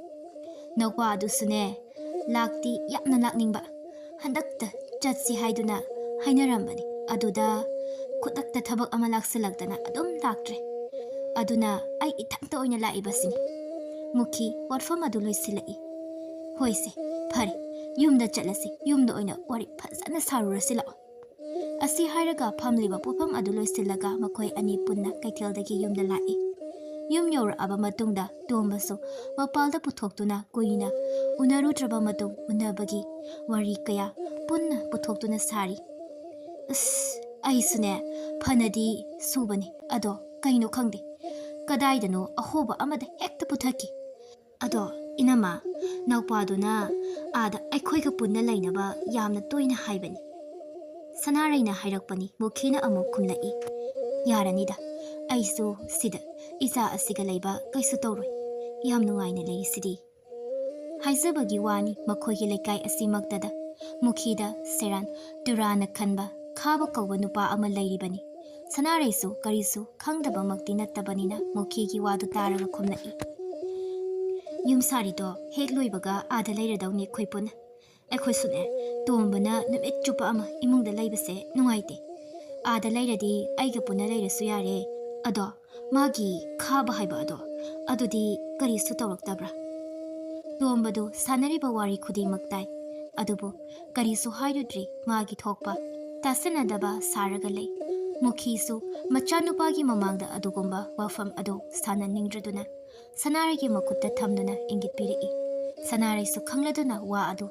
ꯅꯧꯄꯥ ꯑꯗꯨꯁꯨꯅꯦ, ꯂꯥꯛꯇꯤ ꯌꯥꯝꯅ ꯂꯥꯛꯅꯤꯡꯕ, ꯍꯟꯗꯛꯇ ꯆꯠꯁꯤ ꯍꯥꯏꯗꯨꯅ ꯍꯥꯏꯅꯔꯝꯕꯅꯤ꯫ ꯑꯗꯨꯗ ꯈꯨꯗꯛꯇ ꯊꯕꯛ ꯑꯃ ꯂꯥꯛꯁꯤꯜꯂꯛꯇꯅ ꯑꯗꯨꯝ ꯂꯥꯛꯇ꯭ꯔꯦ꯫ ꯑꯗꯨꯅ ꯑꯩ ꯏꯊꯟꯇ ꯑꯣꯏꯅ ꯂꯥꯛꯏꯕꯁꯤꯅꯤ꯫ ꯃꯨꯈꯤ ꯄꯣꯠꯐꯝ ꯑꯗꯨ ꯂꯣꯏꯁꯤꯜꯂꯛꯏ꯫ ꯍꯣꯏꯁꯦ, ꯐꯔꯦ, ꯌꯨꯝꯗ ꯆꯠꯂꯁꯤ, ꯌꯨꯝꯗ ꯑꯣꯏꯅ ꯋꯥꯔꯤ ꯐꯖꯅ ꯁꯥꯔꯨꯔꯁꯤ ꯂꯥꯛꯑꯣ꯫ ꯑꯁꯤ ꯍꯥꯏꯔꯒ ꯐꯝꯂꯤꯕ ꯄꯣꯠꯐꯝ ꯑꯗꯨ ꯂꯣꯏꯁꯤꯜꯂꯒ ꯃꯈꯣꯏ ꯑꯅꯤ ꯄꯨꯟꯅ ꯀꯩꯊꯦꯜꯗꯒꯤ ꯌꯨꯝꯗ ꯂꯥꯛꯏ꯫ ꯌꯨꯝ ꯌꯧꯔꯛꯑꯕ ꯃꯇꯨꯡꯗ ꯇꯣꯝꯕꯁꯨ ꯃꯄꯥꯜꯗ ꯄꯨꯊꯣꯛꯇꯨꯅ ꯀꯨꯏꯅ ꯎꯅꯔꯨꯗ꯭ꯔꯕ ꯃꯇꯨꯡ ꯎꯅꯕꯒꯤ ꯋꯥꯔꯤ ꯀꯌꯥ ꯄꯨꯟꯅ ꯄꯨꯊꯣꯛꯇꯨꯅ ꯁꯥꯔꯤ꯫ ꯑꯁ, ꯑꯩꯁꯨꯅꯦ ꯐꯅꯗꯤ ꯁꯨꯕꯅꯤ, ꯑꯗꯣ ꯀꯩꯅꯣ ꯈꯪꯗꯦ, ꯀꯗꯥꯏꯗꯅꯣ ꯑꯍꯣꯕ ꯑꯃꯗ ꯍꯦꯛꯇ ꯄꯨꯊꯈꯤ꯫ ꯑꯗꯣ ꯏꯅꯝꯃ, ꯅꯧꯄꯥꯗꯨꯅ ꯑꯥꯗ ꯑꯩꯈꯣꯏꯒ ꯄꯨꯟꯅ ꯂꯩꯅꯕ ꯌꯥꯝꯅ ꯇꯣꯏꯅ ꯍꯥꯏꯕꯅꯤ꯫ ꯁꯅꯥꯔꯩꯅ ꯍꯥꯏꯔꯛꯄꯅꯤ, ꯃꯨꯈꯤꯅ ꯑꯃꯨꯛ ꯈꯨꯝꯂꯛꯏ꯫ ꯌꯥꯔꯅꯤꯗ, ꯑꯩꯁꯨ ꯁꯤꯗ ꯏꯆꯥ ꯑꯁꯤꯒ ꯂꯩꯕ ꯀꯩꯁꯨ ꯇꯧꯔꯣꯏ꯫ ꯌꯥꯝ ꯅꯨꯡꯉꯥꯏꯅ ꯂꯩꯔꯤꯁꯤꯗꯤ꯫ ꯍꯥꯏꯖꯕꯒꯤ ꯋꯥꯅꯤ, ꯃꯈꯣꯏꯒꯤ ꯂꯩꯀꯥꯏ ꯑꯁꯤꯃꯛꯇꯗ ꯃꯨꯈꯤꯗ ꯁꯦꯔꯥꯟ ꯇꯨꯔꯥꯟꯅ ꯈꯟꯕ ꯈꯥꯕ ꯀꯧꯕ ꯅꯨꯄꯥ ꯑꯃ ꯂꯩꯔꯤꯕꯅꯤ꯫ ꯁꯅꯥꯔꯩꯁꯨ ꯀꯔꯤꯁꯨ ꯈꯪꯗꯕꯃꯛꯇꯤ ꯅꯠꯇꯕꯅꯤꯅ ꯃꯨꯈꯤꯒꯤ ꯋꯥꯗꯨ ꯇꯥꯔꯒ ꯈꯨꯝꯂꯛꯏ꯫ ꯌꯨꯝ ꯁꯥꯔꯤꯗꯣ ꯍꯦꯛ ꯂꯣꯏꯕꯒ ꯑꯥꯗ ꯂꯩꯔꯗꯧꯅꯤ ꯑꯩꯈꯣꯏ ꯄꯨꯟꯅ꯫ ꯑꯩꯈꯣꯏꯁꯨꯅꯦ, ꯇꯣꯝꯕꯅ ꯅꯨꯃꯤꯠ ꯆꯨꯞꯄ ꯑꯃ ꯏꯃꯨꯡꯗ ꯂꯩꯕꯁꯦ ꯅꯨꯡꯉꯥꯏꯇꯦ꯫ ꯑꯥꯗ ꯂꯩꯔꯗꯤ ꯑꯩꯒ ꯄꯨꯟꯅ ꯂꯩꯔꯁꯨ ꯌꯥꯔꯦ꯫ ꯑꯗꯣ ꯃꯥꯒꯤ ꯈꯥꯕ ꯍꯥꯏꯕ ꯑꯗꯣ, ꯑꯗꯨꯗꯤ ꯀꯔꯤꯁꯨ ꯇꯧꯔꯛꯇꯕ꯭ꯔꯥ? ꯇꯣꯝꯕꯗꯨ ꯁꯥꯟꯅꯔꯤꯕ ꯋꯥꯔꯤ ꯈꯨꯗꯤꯡꯃꯛ ꯇꯥꯏ, ꯑꯗꯨꯕꯨ ꯀꯔꯤꯁꯨ ꯍꯥꯏꯔꯨꯗ꯭ꯔꯤ꯫ ꯃꯥꯒꯤ ꯊꯣꯛꯄ ꯇꯥꯁꯤꯟꯅꯗꯕ ꯁꯥꯔꯒ ꯂꯩ꯫ ꯃꯨꯈꯤꯁꯨ ꯃꯆꯥꯅꯨꯄꯥꯒꯤ ꯃꯃꯥꯡꯗ ꯑꯗꯨꯒꯨꯝꯕ ꯋꯥꯐꯝ ꯑꯗꯨ ꯁꯥꯟꯅꯅꯤꯡꯗ꯭ꯔꯗꯨꯅ ꯁꯅꯥꯔꯩꯒꯤ ꯃꯈꯨꯠꯇ ꯊꯝꯗꯨꯅ ꯏꯪꯒꯤꯠ ꯄꯤꯔꯛꯏ꯫ ꯁꯅꯥꯔꯩꯁꯨ ꯈꯪꯂꯗꯨꯅ ꯋꯥ ꯑꯗꯨ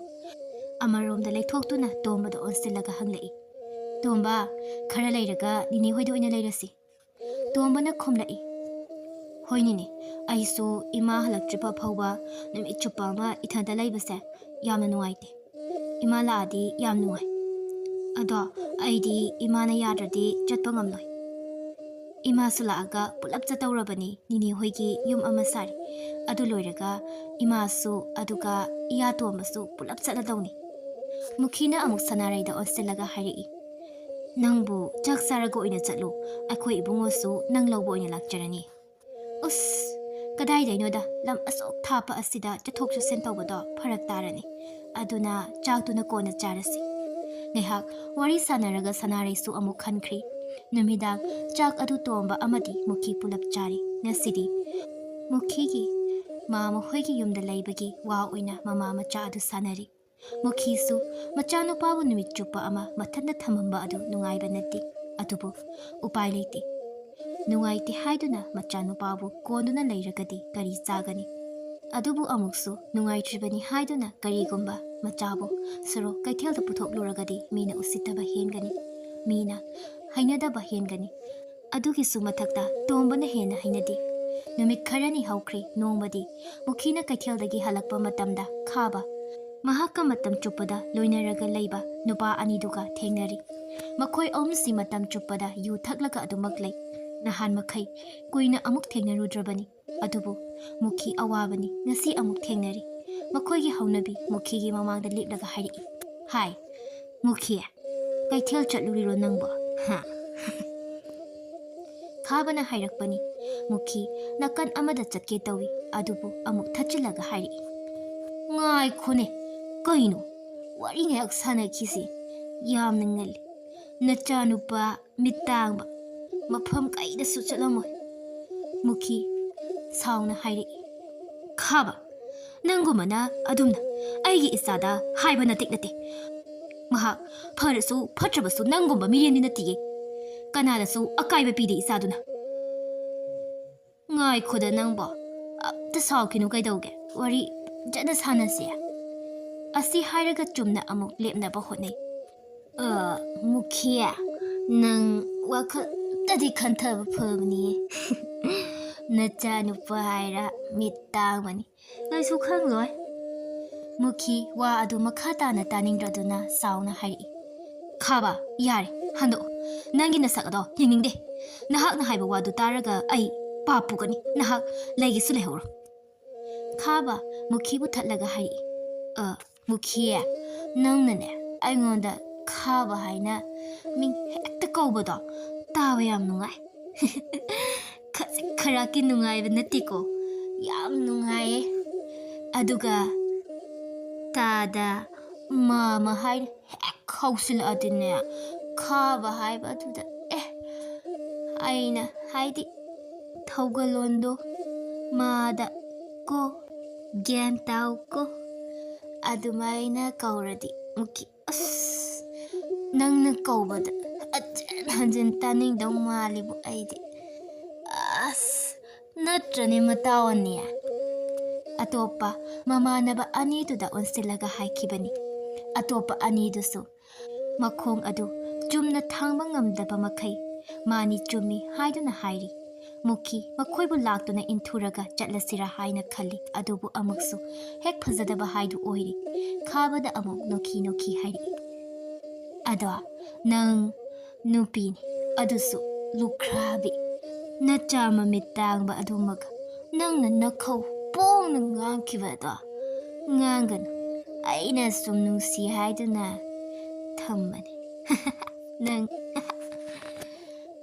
ꯑꯃꯔꯣꯝꯗ ꯂꯩꯊꯣꯛꯇꯨꯅ ꯇꯣꯝꯕꯗ ꯑꯣꯟꯁꯤꯜꯂꯒ ꯍꯪꯂꯛꯏ, "ꯇꯣꯝꯕ, ꯈꯔ ꯂꯩꯔꯒ ꯅꯤꯅꯦ ꯍꯣꯏꯗ ꯑꯣꯏꯅ ꯂꯩꯔꯁꯤ?" ꯇꯣꯝꯕꯅ ꯈꯨꯝꯂꯛꯏ, "ꯍꯣꯏ ꯅꯤꯅꯦ, ꯑꯩꯁꯨ ꯏꯃꯥ ꯍꯜꯂꯛꯇ꯭ꯔꯤꯕ ꯐꯥꯎꯕ ꯅꯨꯃꯤꯠ ꯆꯨꯞꯄ ꯑꯃ ꯏꯊꯟꯇ ꯂꯩꯕꯁꯦ ꯌꯥꯝꯅ ꯅꯨꯡꯉꯥꯏꯇꯦ꯫ ꯏꯃꯥ ꯂꯥꯛꯑꯗꯤ ꯌꯥꯝ ꯅꯨꯡꯉꯥꯏ꯫ ꯑꯗꯣ ꯑꯩꯗꯤ ꯏꯃꯥꯅ ꯌꯥꯗ꯭ꯔꯗꯤ ꯆꯠꯄ ꯉꯝꯂꯣꯏ꯫ ꯏꯃꯥꯁꯨ ꯂꯥꯛꯑꯒ ꯄꯨꯂꯞ ꯆꯠꯇꯧꯔꯕꯅꯤ꯫ ꯅꯤꯅꯦ ꯍꯣꯏꯒꯤ ꯌꯨꯝ ꯑꯃ ꯁꯥꯔꯤ꯫ ꯑꯗꯨ ꯂꯣꯏꯔꯒ ꯏꯃꯥꯁꯨ ꯑꯗꯨꯒ ꯏꯌꯥ ꯇꯣꯝꯕꯁꯨ ꯄꯨꯂꯞ ꯆꯠꯂꯗꯧꯅꯤ꯫" ꯃꯨꯈꯤꯅ ꯑꯃꯨꯛ ꯁꯅꯥꯔꯩꯗ ꯑꯣꯟꯁꯤꯜꯂꯒ ꯍꯥꯏꯔꯛꯏ, "ꯅꯪꯕꯨ ꯆꯥꯛ ꯆꯥꯔꯒ ꯑꯣꯏꯅ ꯆꯠꯂꯨ꯫ ꯑꯩꯈꯣꯏ ꯏꯕꯨꯡꯉꯣꯁꯨ ꯅꯪ ꯂꯧꯕ ꯑꯣꯏꯅ ꯂꯥꯛꯆꯔꯅꯤ꯫" "ꯎꯁ, ꯀꯗꯥꯏꯗꯩꯅꯣꯗ, ꯂꯝ ꯑꯁꯨꯛ ꯊꯥꯞꯄ ꯑꯁꯤꯗ ꯆꯠꯊꯣꯛ ꯆꯠꯁꯤꯟ ꯇꯧꯕꯗꯣ ꯐꯔꯛ ꯇꯥꯔꯅꯤ꯫ ꯑꯗꯨꯅ ꯆꯥꯛꯇꯨꯅ ꯀꯣꯟꯅ ꯆꯥꯔꯁꯤ꯫" ꯉꯥꯏꯍꯥꯛ ꯋꯥꯔꯤ ꯁꯥꯟꯅꯔꯒ ꯁꯅꯥꯔꯩꯁꯨ ꯑꯃꯨꯛ ꯍꯟꯈ꯭ꯔꯤ꯫ ꯅꯨꯃꯤꯗꯥꯡ ꯆꯥꯛ ꯑꯗꯨ ꯇꯣꯝꯕ ꯑꯃꯗꯤ ꯃꯨꯈꯤ ꯄꯨꯂꯞ ꯆꯥꯔꯤ꯫ ꯉꯁꯤꯗꯤ ꯃꯨꯈꯤꯒꯤ ꯃꯥ ꯃꯈꯣꯏꯒꯤ ꯌꯨꯝꯗ ꯂꯩꯕꯒꯤ ꯋꯥ ꯑꯣꯏꯅ ꯃꯃꯥ ꯃꯆꯥ ꯑꯗꯨ ꯁꯥꯟꯅꯔꯤ꯫ ꯃꯨꯈꯤꯁꯨ ꯃꯆꯥꯅꯨꯄꯥꯕꯨ ꯅꯨꯃꯤꯠ ꯆꯨꯞꯄ ꯑꯃ ꯃꯊꯟꯇ ꯊꯝꯃꯝꯕ ꯑꯗꯨ ꯅꯨꯡꯉꯥꯏꯕ ꯅꯠꯇꯦ꯫ ꯑꯗꯨꯕꯨ ꯎꯄꯥꯏ ꯂꯩꯇꯦ꯫ ꯅꯨꯡꯉꯥꯏꯇꯦ ꯍꯥꯏꯗꯨꯅ ꯃꯆꯥꯅꯨꯄꯥꯕꯨ ꯀꯣꯟꯗꯨꯅ ꯂꯩꯔꯒꯗꯤ ꯀꯔꯤ ꯆꯥꯒꯅꯤ? ꯑꯗꯨꯕꯨ ꯑꯃꯨꯛꯁꯨ ꯅꯨꯡꯉꯥꯏꯇ꯭ꯔꯤꯕꯅꯤ ꯍꯥꯏꯗꯨꯅ ꯀꯔꯤꯒꯨꯝꯕ ꯃꯆꯥꯕꯨ ꯁꯣꯔꯣꯛ ꯀꯩꯊꯦꯜꯗ ꯄꯨꯊꯣꯛꯂꯨꯔꯒꯗꯤ ꯃꯤꯅ ꯎꯁꯤꯠꯇꯕ ꯍꯦꯟꯒꯅꯤ, ꯃꯤꯅ ꯍꯩꯅꯗꯕ ꯍꯦꯟꯒꯅꯤ꯫ ꯑꯗꯨꯒꯤꯁꯨ ꯃꯊꯛꯇ ꯇꯣꯝꯕꯅ ꯍꯦꯟꯅ ꯍꯩꯅꯗꯦ꯫ ꯅꯨꯃꯤꯠ ꯈꯔꯅꯤ ꯍꯧꯈ꯭ꯔꯦ꯫ ꯅꯣꯡꯃꯗꯤ ꯃꯨꯈꯤꯅ ꯀꯩꯊꯦꯜꯗꯒꯤ ꯍꯜꯂꯛꯄ ꯃꯇꯝꯗ ꯈꯥꯕ, ꯃꯍꯥꯛꯀ ꯃꯇꯝ ꯆꯨꯞꯄꯗ ꯂꯣꯏꯅꯔꯒ ꯂꯩꯕ ꯅꯨꯄꯥ ꯑꯅꯤꯗꯨꯒ ꯊꯦꯡꯅꯔꯤ꯫ ꯃꯈꯣꯏ ꯑꯍꯨꯝꯁꯤ ꯃꯇꯝ ꯆꯨꯞꯄꯗ ꯌꯨ ꯊꯛꯂꯒ ꯑꯗꯨꯃꯛ ꯂꯩ꯫ ꯅꯍꯥꯟ ꯃꯈꯩ ꯀꯨꯏꯅ ꯑꯃꯨꯛ ꯊꯦꯡꯅꯔꯨꯗ꯭ꯔꯕꯅꯤ꯫ ꯑꯗꯨꯕꯨ ꯃꯨꯈꯤ ꯑꯋꯥꯕꯅꯤ꯫ ꯉꯁꯤ ꯑꯃꯨꯛ ꯊꯦꯡꯅꯔꯤ꯫ ꯃꯈꯣꯏꯒꯤ ꯍꯧꯅꯕꯤ ꯃꯨꯈꯤꯒꯤ ꯃꯃꯥꯡꯗ ꯂꯦꯞꯂꯒ ꯍꯥꯏꯔꯛꯏ, "ꯍꯥꯏ, ꯃꯨꯈꯤ, ꯀꯩꯊꯦꯜ ꯆꯠꯂꯨꯔꯤꯔꯣ ꯅꯪꯕꯣ? ꯍꯥ?" ꯈꯥꯕꯅ ꯍꯥꯏꯔꯛꯄꯅꯤ꯫ ꯃꯨꯈꯤ ꯅꯥꯀꯟ ꯑꯃꯗ ꯆꯠꯀꯦ ꯇꯧꯏ, ꯑꯗꯨꯕꯨ ꯑꯃꯨꯛ ꯊꯠꯆꯤꯜꯂꯒ ꯍꯥꯏꯔꯛꯏ, "ꯉꯥꯏꯈꯣꯅꯦ, ꯀꯩꯅꯣ? ꯋꯥꯔꯤ ꯉꯥꯏꯍꯥꯛ ꯁꯥꯟꯅꯈꯤꯁꯤ꯫ ꯌꯥꯝꯅ ꯉꯜꯂꯤ꯫ ꯅꯆꯥꯅꯨꯄꯥ ꯃꯤꯠ ꯇꯥꯡꯕ ꯃꯐꯝ ꯀꯩꯗꯁꯨ ꯆꯠꯂꯝꯃꯣꯏ꯫" ꯃꯨꯈꯤ ꯁꯥꯎꯅ ꯍꯥꯏꯔꯛꯏ, "ꯈꯥꯕ, ꯅꯪꯒꯨꯝꯕꯅ ꯑꯗꯨꯝꯅ ꯑꯩꯒꯤ ꯏꯆꯥꯗ ꯍꯥꯏꯕ ꯅꯇꯤꯛ ꯅꯠꯇꯦ꯫ ꯃꯍꯥꯛ ꯐꯔꯁꯨ ꯐꯠꯇ꯭ꯔꯕꯁꯨ ꯅꯪꯒꯨꯝꯕ ꯃꯤꯔꯦꯝꯗꯤ ꯅꯠꯇꯤꯌꯦ꯫ ꯀꯅꯥꯗꯁꯨ ꯑꯀꯥꯏꯕ ꯄꯤꯗꯦ ꯏꯆꯥꯗꯨꯅ꯫ ꯉꯥꯏꯈꯣꯗ ꯅꯪꯕꯣ, ꯑꯝꯇ ꯁꯥꯎꯈꯤꯅꯨ ꯀꯩꯗꯧꯒꯦ? ꯋꯥꯔꯤ ꯐꯖꯅ ꯁꯥꯟꯅꯁꯦ꯫ ꯑꯁꯤ ꯍꯥꯏꯔꯒ ꯆꯨꯝꯅ ꯑꯃꯨꯛ ꯂꯦꯞꯅꯕ ꯍꯣꯠꯅꯩ꯫ "ꯑ, ꯃꯨꯈꯤ, ꯅꯪ ꯋꯥꯈꯜ ꯑꯝꯇꯗꯤ ꯈꯟꯊꯕ ꯐꯕꯅꯤꯌꯦ꯫ ꯅꯆꯥꯅꯨꯄꯥ ꯍꯥꯏꯔ ꯃꯤꯠ ꯇꯥꯡꯕꯅꯤ, ꯀꯩꯁꯨ ꯈꯪꯂꯣꯏ꯫" ꯃꯨꯈꯤ ꯋꯥ ꯑꯗꯨ ꯃꯈꯥ ꯇꯥꯅ ꯇꯥꯅꯤꯡꯗ꯭ꯔꯗꯨꯅ ꯁꯥꯎꯅ ꯍꯥꯏꯔꯛꯏ꯫ "ꯈꯥꯕ, ꯌꯥꯔꯦ, ꯍꯟꯗꯣꯛꯑꯣ꯫ ꯅꯪꯒꯤ ꯅꯁꯛ ꯑꯗꯣ ꯌꯦꯡꯅꯤꯡꯗꯦ꯫ ꯅꯍꯥꯛꯅ ꯍꯥꯏꯕ ꯋꯥꯗꯨ ꯇꯥꯔꯒ ꯑꯩ ꯄꯥꯞ ꯄꯨꯒꯅꯤ꯫ ꯅꯍꯥꯛ ꯂꯩꯒꯦꯁꯨ ꯂꯩꯍꯧꯔꯣ꯫" ꯈꯥꯕ ꯃꯨꯈꯤꯕꯨ ꯊꯠꯂꯒ ꯍꯥꯏꯔꯛꯏ꯫ "ꯑ, ꯃꯨꯈꯤ, ꯅꯪꯅꯅꯦ ꯑꯩꯉꯣꯟꯗ ꯈꯥꯕ ꯍꯥꯏꯅ ꯃꯤꯡ ꯍꯦꯛꯇ ꯀꯧꯕꯗꯣ ꯇꯥꯕ ꯌꯥꯝ ꯅꯨꯡꯉꯥꯏ꯫" "ꯈꯖꯤꯛ ꯈꯔꯥꯛꯀꯤ ꯅꯨꯡꯉꯥꯏꯕ ꯅꯠꯇꯦꯀꯣ, ꯌꯥꯝ ꯅꯨꯡꯉꯥꯏꯌꯦ꯫ ꯑꯗꯨꯒ ꯇꯥꯗ ꯃꯥꯃ ꯍꯥꯏꯅ ꯍꯦꯛ ꯍꯧꯁꯤꯜꯂꯛꯑꯗꯤꯅꯦ, ꯈꯥꯕ ꯍꯥꯏꯕ ꯑꯗꯨꯗ, ꯑꯦ, ꯑꯩꯅ ꯍꯥꯏꯗꯤ ꯊꯧꯒꯜꯂꯣꯟꯗꯣ ꯃꯥꯗ ꯀꯣ, ꯒ꯭ꯌꯥꯟ ꯇꯥꯎ ꯀꯣ, ꯑꯗꯨꯃꯥꯏꯅ ꯀꯧꯔꯗꯤ ꯃꯨꯈꯤ꯫ ꯑꯁ, ꯅꯪꯅ ꯀꯧꯕꯗ ꯍꯟꯖꯤꯟ ꯍꯟꯖꯤꯟ ꯇꯥꯅꯤꯡꯗꯧ ꯃꯥꯜꯂꯤꯕꯨ ꯑꯩꯗꯤ꯫ ꯑꯁ, ꯅꯠꯇ꯭ꯔꯅꯦ ꯃꯇꯥꯎ ꯑꯅꯤ?" ꯑꯇꯣꯞꯄ ꯃꯃꯥꯟꯅꯕ ꯑꯅꯤꯗꯨꯗ ꯑꯣꯟꯁꯤꯜꯂꯒ ꯍꯥꯏꯈꯤꯕꯅꯤ꯫ ꯑꯇꯣꯞꯄ ꯑꯅꯤꯗꯨꯁꯨ ꯃꯈꯣꯡ ꯑꯗꯨ ꯆꯨꯝꯅ ꯊꯥꯡꯕ ꯉꯝꯗꯕ ꯃꯈꯩ ꯃꯥꯅꯤ ꯆꯨꯝꯃꯤ ꯍꯥꯏꯗꯨꯅ ꯍꯥꯏꯔꯤ꯫ ꯃꯨꯈꯤ ꯃꯈꯣꯏꯕꯨ ꯂꯥꯛꯇꯨꯅ ꯏꯟꯊꯨꯔꯒ ꯆꯠꯂꯁꯤꯔꯥ ꯍꯥꯏꯅ ꯈꯜꯂꯤ, ꯑꯗꯨꯕꯨ ꯑꯃꯨꯛꯁꯨ ꯍꯦꯛ ꯐꯖꯗꯕ ꯍꯥꯏꯗꯨ ꯑꯣꯏꯔꯤ꯫ ꯈꯥꯕꯗ ꯑꯃꯨꯛ ꯅꯣꯛꯈꯤ ꯅꯣꯛꯈꯤ ꯍꯥꯏꯔꯛꯏ꯫ "ꯑꯗꯣ ꯅꯪ ꯅꯨꯄꯤꯅꯤ, ꯑꯗꯨꯁꯨ ꯂꯨꯈ꯭ꯔꯥꯕꯤ, ꯅꯆꯥ ꯃꯃꯤꯠ ꯇꯥꯡꯕ ꯑꯗꯨꯃꯒ ꯅꯪꯅ ꯅꯈꯧ ꯄꯣꯡꯅ ꯉꯥꯡꯈꯤꯕꯗꯣ ꯉꯥꯡꯒꯅꯨ꯫ ꯑꯩꯅ ꯁꯨꯝ ꯅꯨꯡꯁꯤ ꯍꯥꯏꯗꯨꯅ ꯊꯝꯕꯅꯤ ꯅꯪ꯫"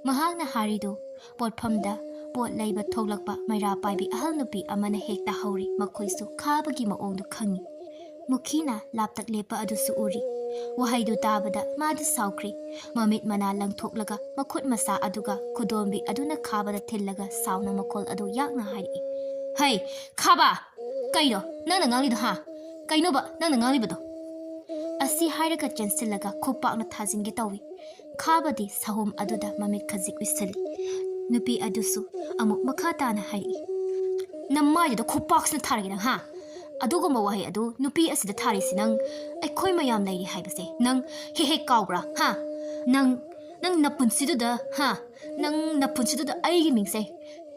ꯃꯍꯥꯛꯅ ꯍꯥꯏꯔꯤꯗꯨ ꯄꯣꯠꯐꯝꯗ ꯄꯣꯠ ꯂꯩꯕ ꯊꯣꯛꯂꯛꯄ ꯃꯩꯔꯥ ꯄꯥꯏꯕꯤ ꯑꯍꯜ ꯅꯨꯄꯤ ꯑꯃꯅ ꯍꯦꯛ ꯇꯥꯍꯧꯔꯤ꯫ ꯃꯈꯣꯏꯁꯨ ꯈꯥꯕꯒꯤ ꯃꯑꯣꯡꯗꯨ ꯈꯪꯏ꯫ ꯃꯨꯈꯤꯅ ꯂꯥꯞꯇꯛ ꯂꯦꯞꯄ ꯑꯗꯨꯁꯨ ꯎꯔꯤ꯫ ꯋꯥꯍꯩꯗꯨ ꯇꯥꯕꯗ ꯃꯥꯗꯤ ꯁꯥꯎꯈ꯭ꯔꯦ꯫ ꯃꯃꯤꯠ ꯃꯅꯥ ꯂꯪꯊꯣꯛꯂꯒ ꯃꯈꯨꯠ ꯃꯁꯥ ꯑꯗꯨꯒ ꯈꯨꯗꯣꯝꯕꯤ ꯑꯗꯨꯅ ꯈꯥꯕꯗ ꯊꯤꯜꯂꯒ ꯁꯥꯎꯅ ꯃꯈꯣꯜ ꯑꯗꯨ ꯌꯥꯛꯅ ꯍꯥꯏꯔꯛꯏ, "ꯍꯩ, ꯈꯥꯕ! ꯀꯩꯅꯣ ꯅꯪꯅ ꯉꯥꯡꯂꯤꯗꯣ, ꯍꯥ? ꯀꯩꯅꯣꯕ ꯅꯪꯅ ꯉꯥꯡꯂꯤꯕꯗꯣ? ꯑꯁꯤ ꯍꯥꯏꯔꯒ ꯆꯦꯟꯁꯤꯜꯂꯒ ꯈꯨꯄꯥꯛꯅ ꯊꯥꯖꯤꯟꯒꯦ ꯇꯧꯏ꯫ ꯈꯥꯕꯗꯤ ꯁꯍꯨꯝ ꯑꯗꯨꯗ ꯃꯃꯤꯠ ꯈꯖꯤꯛ ꯎꯏꯁꯤꯜꯂꯤ꯫ ꯅꯨꯄꯤ ꯑꯗꯨꯁꯨ ꯑꯃꯨꯛ ꯃꯈꯥ ꯇꯥꯅ ꯍꯥꯏꯔꯛꯏ, "ꯅꯃꯥꯏꯗꯨꯗ ꯈꯨꯄꯥꯛꯁꯤꯅ ꯊꯥꯔꯒꯦ ꯅꯪ, ꯍꯥ? ꯑꯗꯨꯒꯨꯝꯕ ꯋꯥꯍꯩ ꯑꯗꯨ ꯅꯨꯄꯤ ꯑꯁꯤꯗ ꯊꯥꯔꯤꯁꯤ ꯅꯪ, ꯑꯩꯈꯣꯏ ꯃꯌꯥꯝ ꯂꯩꯔꯤ ꯍꯥꯏꯕꯁꯦ ꯅꯪ ꯍꯦꯛ ꯍꯦꯛ ꯀꯥꯎꯕ꯭ꯔꯥ, ꯍꯥ? ꯅꯪ, ꯅꯪ ꯅꯄꯨꯟꯁꯤꯗꯨꯗ, ꯍꯥ? ꯅꯪ ꯅꯄꯨꯟꯁꯤꯗꯨꯗ ꯑꯩꯒꯤ ꯃꯤꯡꯁꯦ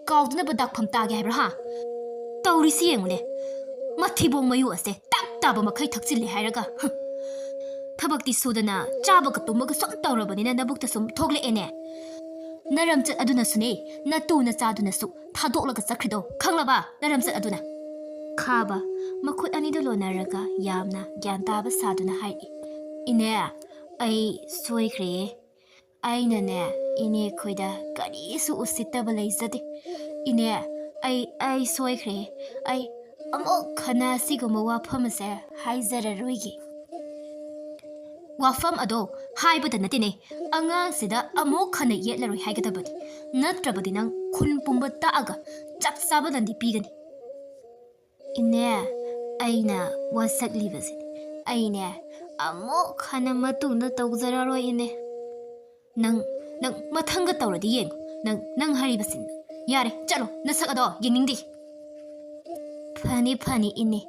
ꯀꯥꯎꯗꯅꯕ ꯗꯥꯛꯐꯝ ꯇꯥꯒꯦ ꯍꯥꯏꯕ꯭ꯔꯥ, ꯍꯥ? ꯇꯧꯔꯤꯁꯤ ꯌꯦꯡꯉꯨꯅꯦ, ꯃꯊꯤꯕꯣꯡ ꯃꯌꯨ ꯑꯁꯦ ꯇꯞ ꯇꯥꯕ ꯃꯈꯩ ꯊꯛꯆꯤꯜꯂꯦ ꯍꯥꯏꯔꯒ, ꯍꯨꯝ꯫ ꯊꯕꯛꯇꯤ ꯁꯨꯗꯅ ꯆꯥꯕꯒ ꯇꯨꯝꯕꯒ ꯁꯨꯝ ꯇꯧꯔꯕꯅꯤꯅ ꯅꯕꯨꯛꯇ ꯁꯨꯝ ꯊꯣꯛꯂꯛꯑꯦꯅꯦ꯫ ꯅꯔꯝꯆꯠ ꯑꯗꯨꯅꯁꯨꯅꯦ, ꯅꯇꯨ ꯅꯆꯥꯗꯨꯅꯁꯨ ꯊꯥꯗꯣꯛꯂꯒ ꯆꯠꯈ꯭ꯔꯤꯗꯣ, ꯈꯪꯂꯕ? ꯅꯔꯝꯆꯠ ꯑꯗꯨꯅ꯫ ꯈꯥꯕ ꯃꯈꯨꯠ ꯑꯅꯤꯗꯨ ꯂꯣꯟꯅꯔꯒ ꯌꯥꯝꯅ ꯒ꯭ꯌꯥꯟ ꯇꯥꯕ ꯁꯥꯗꯨꯅ ꯍꯥꯏꯔꯛꯏ, "ꯏꯅꯦ, ꯑꯩ ꯁꯣꯏꯈ꯭ꯔꯦ꯫ ꯑꯩꯅꯅꯦ, ꯏꯅꯦ ꯈꯣꯏꯗ ꯀꯔꯤꯁꯨ ꯎꯁꯤꯠꯇꯕ ꯂꯩꯖꯗꯦ꯫ ꯏꯅꯦ, ꯑꯩ, ꯑꯩ ꯁꯣꯏꯈ꯭ꯔꯦ꯫ ꯑꯩ ꯑꯃꯨꯛ ꯍꯟꯅ ꯑꯁꯤꯒꯨꯝꯕ ꯋꯥꯐꯝ ꯑꯁꯦ ꯍꯥꯏꯖꯔꯔꯣꯏꯒꯦ꯫" ꯋꯥꯐꯝ ꯑꯗꯣ ꯍꯥꯏꯕꯗ ꯅꯠꯇꯦꯅꯦ, ꯑꯉꯥꯡꯁꯤꯗ ꯑꯃꯨꯛ ꯍꯟꯅ ꯌꯦꯠꯂꯔꯣꯏ ꯍꯥꯏꯒꯗꯕꯅꯤ꯫ ꯅꯠꯇ꯭ꯔꯕꯗꯤ ꯅꯪ ꯈꯨꯟ ꯄꯨꯝꯕ ꯇꯥꯛꯑꯒ ꯆꯞ ꯆꯥꯕ ꯂꯟꯗꯤ ꯄꯤꯒꯅꯤ꯫ "ꯏꯅꯦ, ꯑꯩꯅ ꯋꯥꯁꯛꯂꯤꯕꯁꯤꯗꯤ ꯑꯩꯅꯦ ꯑꯃꯨꯛ ꯍꯟꯅ ꯃꯇꯨꯡꯗ ꯇꯧꯖꯔꯔꯣꯏ, ꯏꯅꯦ꯫" "ꯅꯪ, ꯅꯪ ꯃꯊꯪꯒ ꯇꯧꯔꯗꯤ ꯌꯦꯡꯉꯨ꯫ ꯅꯪ, ꯅꯪ ꯍꯥꯏꯔꯤꯕꯁꯤꯡꯗꯣ꯫ ꯌꯥꯔꯦ, ꯆꯠꯂꯣ, ꯅꯁꯛ ꯑꯗꯣ ꯌꯦꯡꯅꯤꯡꯗꯦ꯫" "ꯐꯅꯤ, ꯐꯅꯤ, ꯏꯅꯦ꯫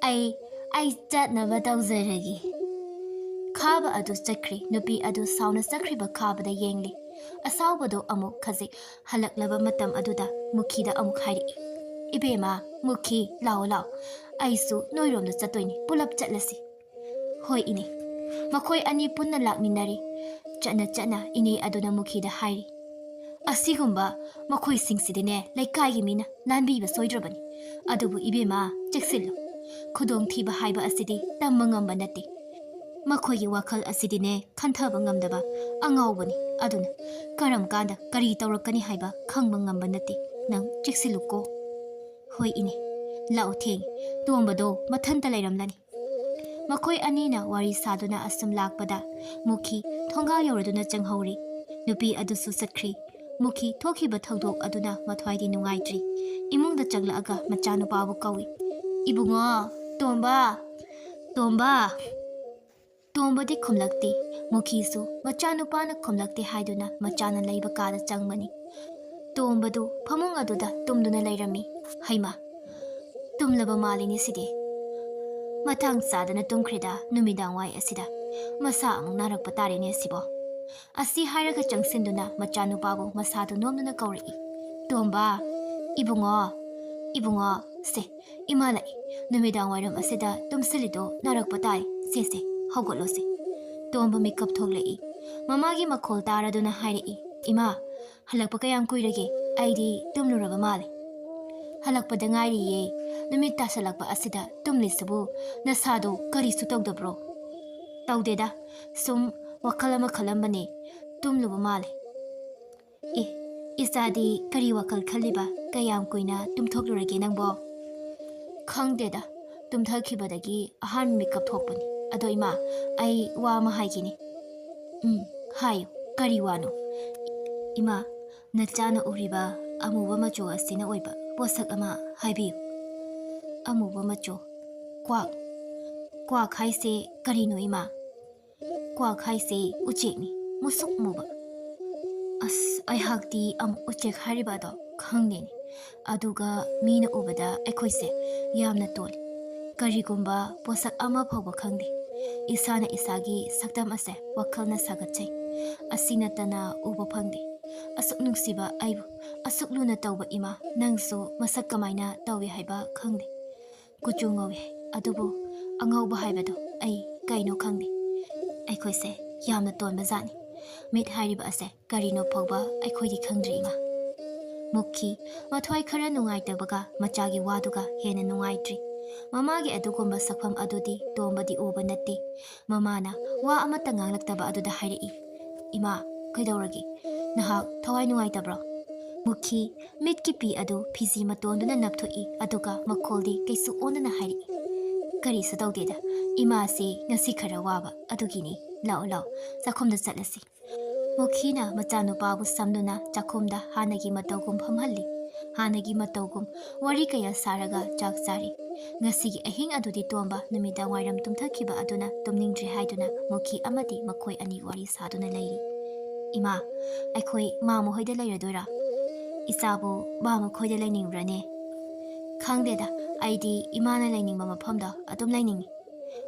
ꯑꯩ, ꯑꯩ ꯆꯠꯅꯕ ꯇꯧꯖꯔꯒꯦ꯫" ꯈꯥꯕ ꯑꯗꯨ ꯆꯠꯈ꯭ꯔꯦ꯫ ꯅꯨꯄꯤ ꯑꯗꯨ ꯁꯥꯎꯅ ꯆꯠꯈ꯭ꯔꯤꯕ ꯈꯥꯕꯗ ꯌꯦꯡꯂꯤ꯫ ꯑꯁꯥꯎꯕꯗꯨ ꯑꯃꯨꯛ ꯈꯖꯤꯛ ꯍꯜꯂꯛꯂꯕ ꯃꯇꯝ ꯑꯗꯨꯗ ꯃꯨꯈꯤꯗ ꯑꯃꯨꯛ ꯍꯥꯏꯔꯛꯏ, "ꯏꯕꯦꯝꯃ, ꯃꯨꯈꯤ, ꯂꯥꯛꯑꯣ, ꯂꯥꯛꯑꯣ꯫ ꯑꯩꯁꯨ ꯅꯣꯏꯔꯣꯝꯗ ꯆꯠꯇꯣꯏꯅꯤ꯫ ꯄꯨꯂꯞ ꯆꯠꯂꯁꯤ꯫" "ꯍꯣꯏ, ꯏꯅꯦ꯫" ꯃꯈꯣꯏ ꯑꯅꯤ ꯄꯨꯟꯅ ꯂꯥꯛꯃꯤꯟꯅꯔꯤ꯫ ꯆꯠꯅ ꯆꯠꯅ ꯏꯅꯦ ꯑꯗꯨꯅ ꯃꯨꯈꯤꯗ ꯍꯥꯏꯔꯤ, "ꯑꯁꯤꯒꯨꯝꯕ ꯃꯈꯣꯏꯁꯤꯡꯁꯤꯗꯤꯅꯦ, ꯂꯩꯀꯥꯏꯒꯤ ꯃꯤꯅ ꯂꯥꯟꯕꯤꯕ ꯁꯣꯏꯗ꯭ꯔꯕꯅꯤ꯫ ꯑꯗꯨꯕꯨ ꯏꯕꯦꯝꯃ, ꯆꯦꯛꯁꯤꯜꯂꯨ꯫ ꯈꯨꯗꯣꯡꯊꯤꯕ ꯍꯥꯏꯕ ꯑꯁꯤꯗꯤ ꯇꯝꯕ ꯉꯝꯕ ꯅꯠꯇꯦ꯫ ꯃꯈꯣꯏꯒꯤ ꯋꯥꯈꯜ ꯑꯁꯤꯗꯤꯅꯦ, ꯈꯟꯊꯕ ꯉꯝꯗꯕ ꯑꯉꯥꯎꯕꯅꯤ꯫ ꯑꯗꯨꯅ ꯀꯔꯝ ꯀꯥꯟꯗ ꯀꯔꯤ ꯇꯧꯔꯛꯀꯅꯤ ꯍꯥꯏꯕ ꯈꯪꯕ ꯉꯝꯕ ꯅꯠꯇꯦ꯫ ꯅꯪ ꯆꯦꯛꯁꯤꯜꯂꯨꯀꯣ꯫" "ꯍꯣꯏ, ꯏꯅꯦ꯫ ꯂꯥꯛꯑꯣ, ꯊꯦꯡꯉꯦ꯫ ꯇꯣꯝꯕꯗꯣ ꯃꯊꯟꯇ ꯂꯩꯔꯝꯂꯅꯤ꯫" ꯃꯈꯣꯏ ꯑꯅꯤꯅ ꯋꯥꯔꯤ ꯁꯥꯗꯨꯅ ꯑꯁꯨꯝ ꯂꯥꯛꯄꯗ ꯃꯨꯈꯤ ꯊꯣꯡꯒꯥꯜ ꯌꯧꯔꯗꯨꯅ ꯆꯪꯍꯧꯔꯤ꯫ ꯅꯨꯄꯤ ꯑꯗꯨꯁꯨ ꯆꯠꯈ꯭ꯔꯤ꯫ ꯃꯨꯈꯤ ꯊꯣꯛꯈꯤꯕ ꯊꯧꯗꯣꯛ ꯑꯗꯨꯅ ꯃꯊ꯭ꯋꯥꯏꯗꯤ ꯅꯨꯡꯉꯥꯏꯇ꯭ꯔꯤ꯫ ꯏꯃꯨꯡꯗ ꯆꯪꯂꯛꯑꯒ ꯃꯆꯥꯅꯨꯄꯥꯕꯨ ꯀꯧꯏ꯫ "ꯏꯕꯨꯡꯉꯣ, ꯇꯣꯝꯕ, ꯇꯣꯝꯕ!" ꯇꯣꯝꯕꯗꯤ ꯈꯨꯝꯂꯛꯇꯦ꯫ ꯃꯨꯈꯤꯁꯨ ꯃꯆꯥꯅꯨꯄꯥꯅ ꯈꯨꯝꯂꯛꯇꯦ ꯍꯥꯏꯗꯨꯅ ꯃꯆꯥꯅ ꯂꯩꯕ ꯀꯥꯗ ꯆꯪꯕꯅꯤ꯫ ꯇꯣꯝꯕꯗꯨ ꯐꯃꯨꯡ ꯑꯗꯨꯗ ꯇꯨꯝꯗꯨꯅ ꯂꯩꯔꯝꯃꯤ꯫ "ꯍꯩꯃꯥ, ꯇꯨꯝꯂꯕ ꯃꯥꯜꯂꯤꯅꯦ ꯁꯤꯗꯤ꯫ ꯃꯇꯥꯡ ꯆꯥꯗꯅ ꯇꯨꯝꯈ꯭ꯔꯦꯗ ꯅꯨꯃꯤꯗꯥꯡ ꯋꯥꯏ ꯑꯁꯤꯗ꯫ ꯃꯁꯥ ꯑꯃꯨꯛ ꯅꯥꯔꯛꯄ ꯇꯥꯔꯦꯅꯦ ꯁꯤꯕꯣ"꯫ ꯑꯁꯤ ꯍꯥꯏꯔꯒ ꯆꯪꯁꯤꯟꯗꯨꯅ ꯃꯆꯥꯅꯨꯄꯥꯕꯨ ꯃꯁꯥꯗꯨ ꯅꯣꯝꯗꯨꯅ ꯀꯧꯔꯛꯏ꯫ "ꯇꯣꯝꯕ, ꯏꯕꯨꯡꯉꯣ, ꯏꯕꯨꯡꯉꯣ, ꯁꯦ, ꯏꯃꯥ ꯂꯥꯛꯏ꯫ ꯅꯨꯃꯤꯗꯥꯡ ꯋꯥꯏꯔꯝ ꯑꯁꯤꯗ ꯇꯨꯝꯁꯤꯜꯂꯤꯗꯣ ꯅꯥꯔꯛꯄ ꯇꯥꯏ꯫ ꯁꯦ, ꯁꯦ, ꯍꯧꯒꯠꯂꯣꯁꯦ"꯫ ꯇꯣꯝꯕ ꯃꯤꯀꯞ ꯊꯣꯛꯂꯛꯏ꯫ ꯃꯃꯥꯒꯤ ꯃꯈꯣꯜ ꯇꯥꯔꯗꯨꯅ ꯍꯥꯏꯔꯛꯏ, "ꯏꯃꯥ, ꯍꯜꯂꯛꯄ ꯀꯌꯥꯝ ꯀꯨꯏꯔꯒꯦ? ꯑꯩꯗꯤ ꯇꯨꯝꯂꯨꯔꯕ ꯃꯥꯜꯂꯦ"꯫ "ꯍꯜꯂꯛꯄꯗ ꯉꯥꯏꯔꯤꯌꯦ꯫ ꯅꯨꯃꯤꯠ ꯇꯥꯁꯜꯂꯛꯄ ꯑꯁꯤꯗ ꯇꯨꯝꯂꯤꯁꯤꯕꯨ ꯅꯁꯥꯗꯣ ꯀꯔꯤꯁꯨ ꯇꯧꯗꯕ꯭ꯔꯣ?" "ꯇꯧꯗꯦꯗ, ꯁꯨꯝ ꯋꯥꯈꯜ ꯑꯃ ꯈꯜꯂꯝꯕꯅꯦ꯫ ꯇꯨꯝꯂꯨꯕ ꯃꯥꯜꯂꯦ"꯫ "ꯑꯦ, ꯏꯆꯥꯗꯤ ꯀꯔꯤ ꯋꯥꯈꯜ ꯈꯜꯂꯤꯕ? ꯀꯌꯥꯝ ꯀꯨꯏꯅ ꯇꯨꯝꯊꯣꯛꯂꯨꯔꯒꯦ ꯅꯪꯕꯣ?" "ꯈꯪꯗꯦꯗ, ꯇꯨꯝꯊꯈꯤꯕꯗꯒꯤ ꯑꯍꯥꯟꯕ ꯃꯤꯀꯞ ꯊꯣꯛꯄꯅꯤ꯫ ꯑꯗꯣ ꯏꯃꯥ, ꯑꯩ ꯋꯥ ꯑꯃ ꯍꯥꯏꯒꯦꯅꯦ"꯫ "ꯎꯝ, ꯍꯥꯏꯌꯨ, ꯀꯔꯤ ꯋꯥꯅꯣ?" "ꯏꯃꯥ, ꯅꯆꯥꯅ ꯎꯔꯤꯕ ꯑꯃꯨꯕ ꯃꯆꯨ ꯑꯁꯤꯅ ꯑꯣꯏꯕ ꯄꯣꯠꯁꯛ ꯑꯃ ꯍꯥꯏꯕꯤꯌꯨ"꯫ "ꯑꯃꯨꯕ ꯃꯆꯨ? ꯀ꯭ꯋꯥꯛ? ꯀ꯭ꯋꯥꯛ ꯍꯥꯏꯁꯦ ꯀꯔꯤꯅꯣ ꯏꯃꯥ?" "ꯀ꯭ꯋꯥꯛ ꯍꯥꯏꯁꯦ ꯎꯆꯦꯛꯅꯤ, ꯃꯨꯁꯨꯛ ꯃꯨꯕ"꯫ "ꯑꯁ, ꯑꯩꯍꯥꯛꯇꯤ ꯑꯃꯨꯛ ꯎꯆꯦꯛ ꯍꯥꯏꯔꯤꯕ ꯑꯗꯣ ꯈꯪꯗꯦꯅꯦ꯫ ꯑꯗꯨꯒ ꯃꯤꯅ ꯎꯕꯗ ꯑꯩꯈꯣꯏꯁꯦ ꯌꯥꯝꯅ ꯇꯣꯜꯂꯤ꯫ ꯀꯔꯤꯒꯨꯝꯕ ꯄꯣꯠꯁꯛ ꯑꯃ ꯐꯥꯎꯕ ꯈꯪꯗꯦ꯫ ꯏꯁꯥꯅ ꯏꯁꯥꯒꯤ ꯁꯛꯇꯝ ꯑꯁꯦ ꯋꯥꯈꯜꯅ ꯁꯥꯒꯠꯆꯩ꯫ ꯑꯁꯤ ꯅꯠꯇꯅ ꯎꯕ ꯐꯪꯗꯦ꯫ ꯑꯁꯨꯛ ꯅꯨꯡꯁꯤꯕ ꯑꯩꯕꯨ, ꯑꯁꯨꯛ ꯂꯨꯅ ꯇꯧꯕ ꯏꯃꯥ, ꯅꯪꯁꯨ ꯃꯁꯛ ꯀꯃꯥꯏꯅ ꯇꯧꯏ ꯍꯥꯏꯕ ꯈꯪꯗꯦ꯫ ꯀꯨꯆꯨ ꯉꯧꯏ, ꯑꯗꯨꯕꯨ ꯑꯉꯧꯕ ꯍꯥꯏꯕꯗꯣ ꯑꯩ ꯀꯩꯅꯣ ꯈꯪꯗꯦ꯫ ꯑꯩꯈꯣꯏꯁꯦ ꯌꯥꯝꯅ ꯇꯣꯟꯕ ꯖꯥꯠꯅꯤ꯫ ꯃꯤꯠ ꯍꯥꯏꯔꯤꯕ ꯑꯁꯦ ꯀꯔꯤꯅꯣ ꯐꯥꯎꯕ ꯑꯩꯈꯣꯏꯗꯤ ꯈꯪꯗ꯭ꯔꯤ ꯏꯃꯥ"꯫ ꯃꯨꯈꯤ ꯃꯊ꯭ꯋꯥꯏ ꯈꯔ ꯅꯨꯡꯉꯥꯏꯇꯕꯒ ꯃꯆꯥꯒꯤ ꯋꯥꯗꯨꯒ ꯍꯦꯟꯅ ꯅꯨꯡꯉꯥꯏꯇ꯭ꯔꯤ꯫ ꯃꯃꯥꯒꯤ ꯑꯗꯨꯒꯨꯝꯕ ꯁꯛꯐꯝ ꯑꯗꯨꯗꯤ ꯇꯣꯝꯕꯗꯤ ꯎꯕ ꯅꯠꯇꯦ꯫ ꯃꯃꯥꯅ ꯋꯥ ꯑꯃꯠꯇ ꯉꯥꯡꯂꯛꯇꯕ ꯑꯗꯨꯗ ꯍꯥꯏꯔꯛꯏ, "ꯏꯃꯥ, ꯀꯩꯗꯧꯔꯒꯦ? ꯅꯍꯥꯛ ꯊꯋꯥꯏ ꯅꯨꯡꯉꯥꯏꯇꯕ꯭ꯔꯣ?" ꯃꯨꯈꯤ ꯃꯤꯠꯀꯤ ꯄꯤ ꯑꯗꯨ ꯐꯤꯖꯤ ꯃꯇꯣꯟꯗꯨꯅ ꯅꯞꯊꯣꯛꯏ, ꯑꯗꯨꯒ ꯃꯈꯣꯜꯗꯤ ꯀꯩꯁꯨ ꯑꯣꯟꯗꯅ ꯍꯥꯏꯔꯛꯏ, "ꯀꯔꯤꯁꯨ ꯇꯧꯗꯦꯗ, ꯏꯃꯥꯁꯤ ꯉꯁꯤ ꯈꯔ ꯋꯥꯕ ꯑꯗꯨꯒꯤꯅꯤ꯫ ꯂꯥꯛꯑꯣ, ꯂꯥꯛꯑꯣ, ꯆꯥꯛꯈꯨꯝꯗ ꯆꯠꯂꯁꯤ"꯫ ꯃꯨꯈꯤꯅ ꯃꯆꯥꯅꯨꯄꯥꯕꯨ ꯁꯝꯗꯨꯅ ꯆꯥꯛꯈꯨꯝꯗ ꯍꯥꯟꯅꯒꯤ ꯃꯇꯧꯒꯨꯝ ꯐꯝꯍꯜꯂꯤ꯫ ꯍꯥꯟꯅꯒꯤ ꯃꯇꯧꯒꯨꯝ ꯋꯥꯔꯤ ꯀꯌꯥ ꯁꯥꯔꯒ ꯆꯥꯛ ꯆꯥꯔꯤ꯫ ꯉꯁꯤꯒꯤ ꯑꯍꯤꯡ ꯑꯗꯨꯗꯤ ꯇꯣꯝꯕ ꯅꯨꯃꯤꯗꯥꯡ ꯋꯥꯏꯔꯝ ꯇꯨꯝꯊꯈꯤꯕ ꯑꯗꯨꯅ ꯇꯨꯝꯅꯤꯡꯗ꯭ꯔꯦ ꯍꯥꯏꯗꯨꯅ ꯃꯨꯈꯤ ꯑꯃꯗꯤ ꯃꯈꯣꯏ ꯑꯅꯤ ꯋꯥꯔꯤ ꯁꯥꯗꯨꯅ ꯂꯩꯔꯤ꯫ "ꯏꯃꯥ, ꯑꯩꯈꯣꯏ ꯃꯥꯃ ꯍꯣꯏꯗ ꯂꯩꯔꯗꯣꯏꯔꯥ? ꯏꯆꯥꯕꯨ ꯃꯥꯃ ꯈꯣꯏꯗ ꯂꯩꯅꯤꯡꯕ꯭ꯔꯅꯦ?" "ꯈꯪꯗꯦꯗ, ꯑꯩꯗꯤ ꯏꯃꯥꯅ ꯂꯩꯅꯤꯡꯕ ꯃꯐꯝꯗ ꯑꯗꯨꯝ ꯂꯩꯅꯤꯡꯉꯤ꯫"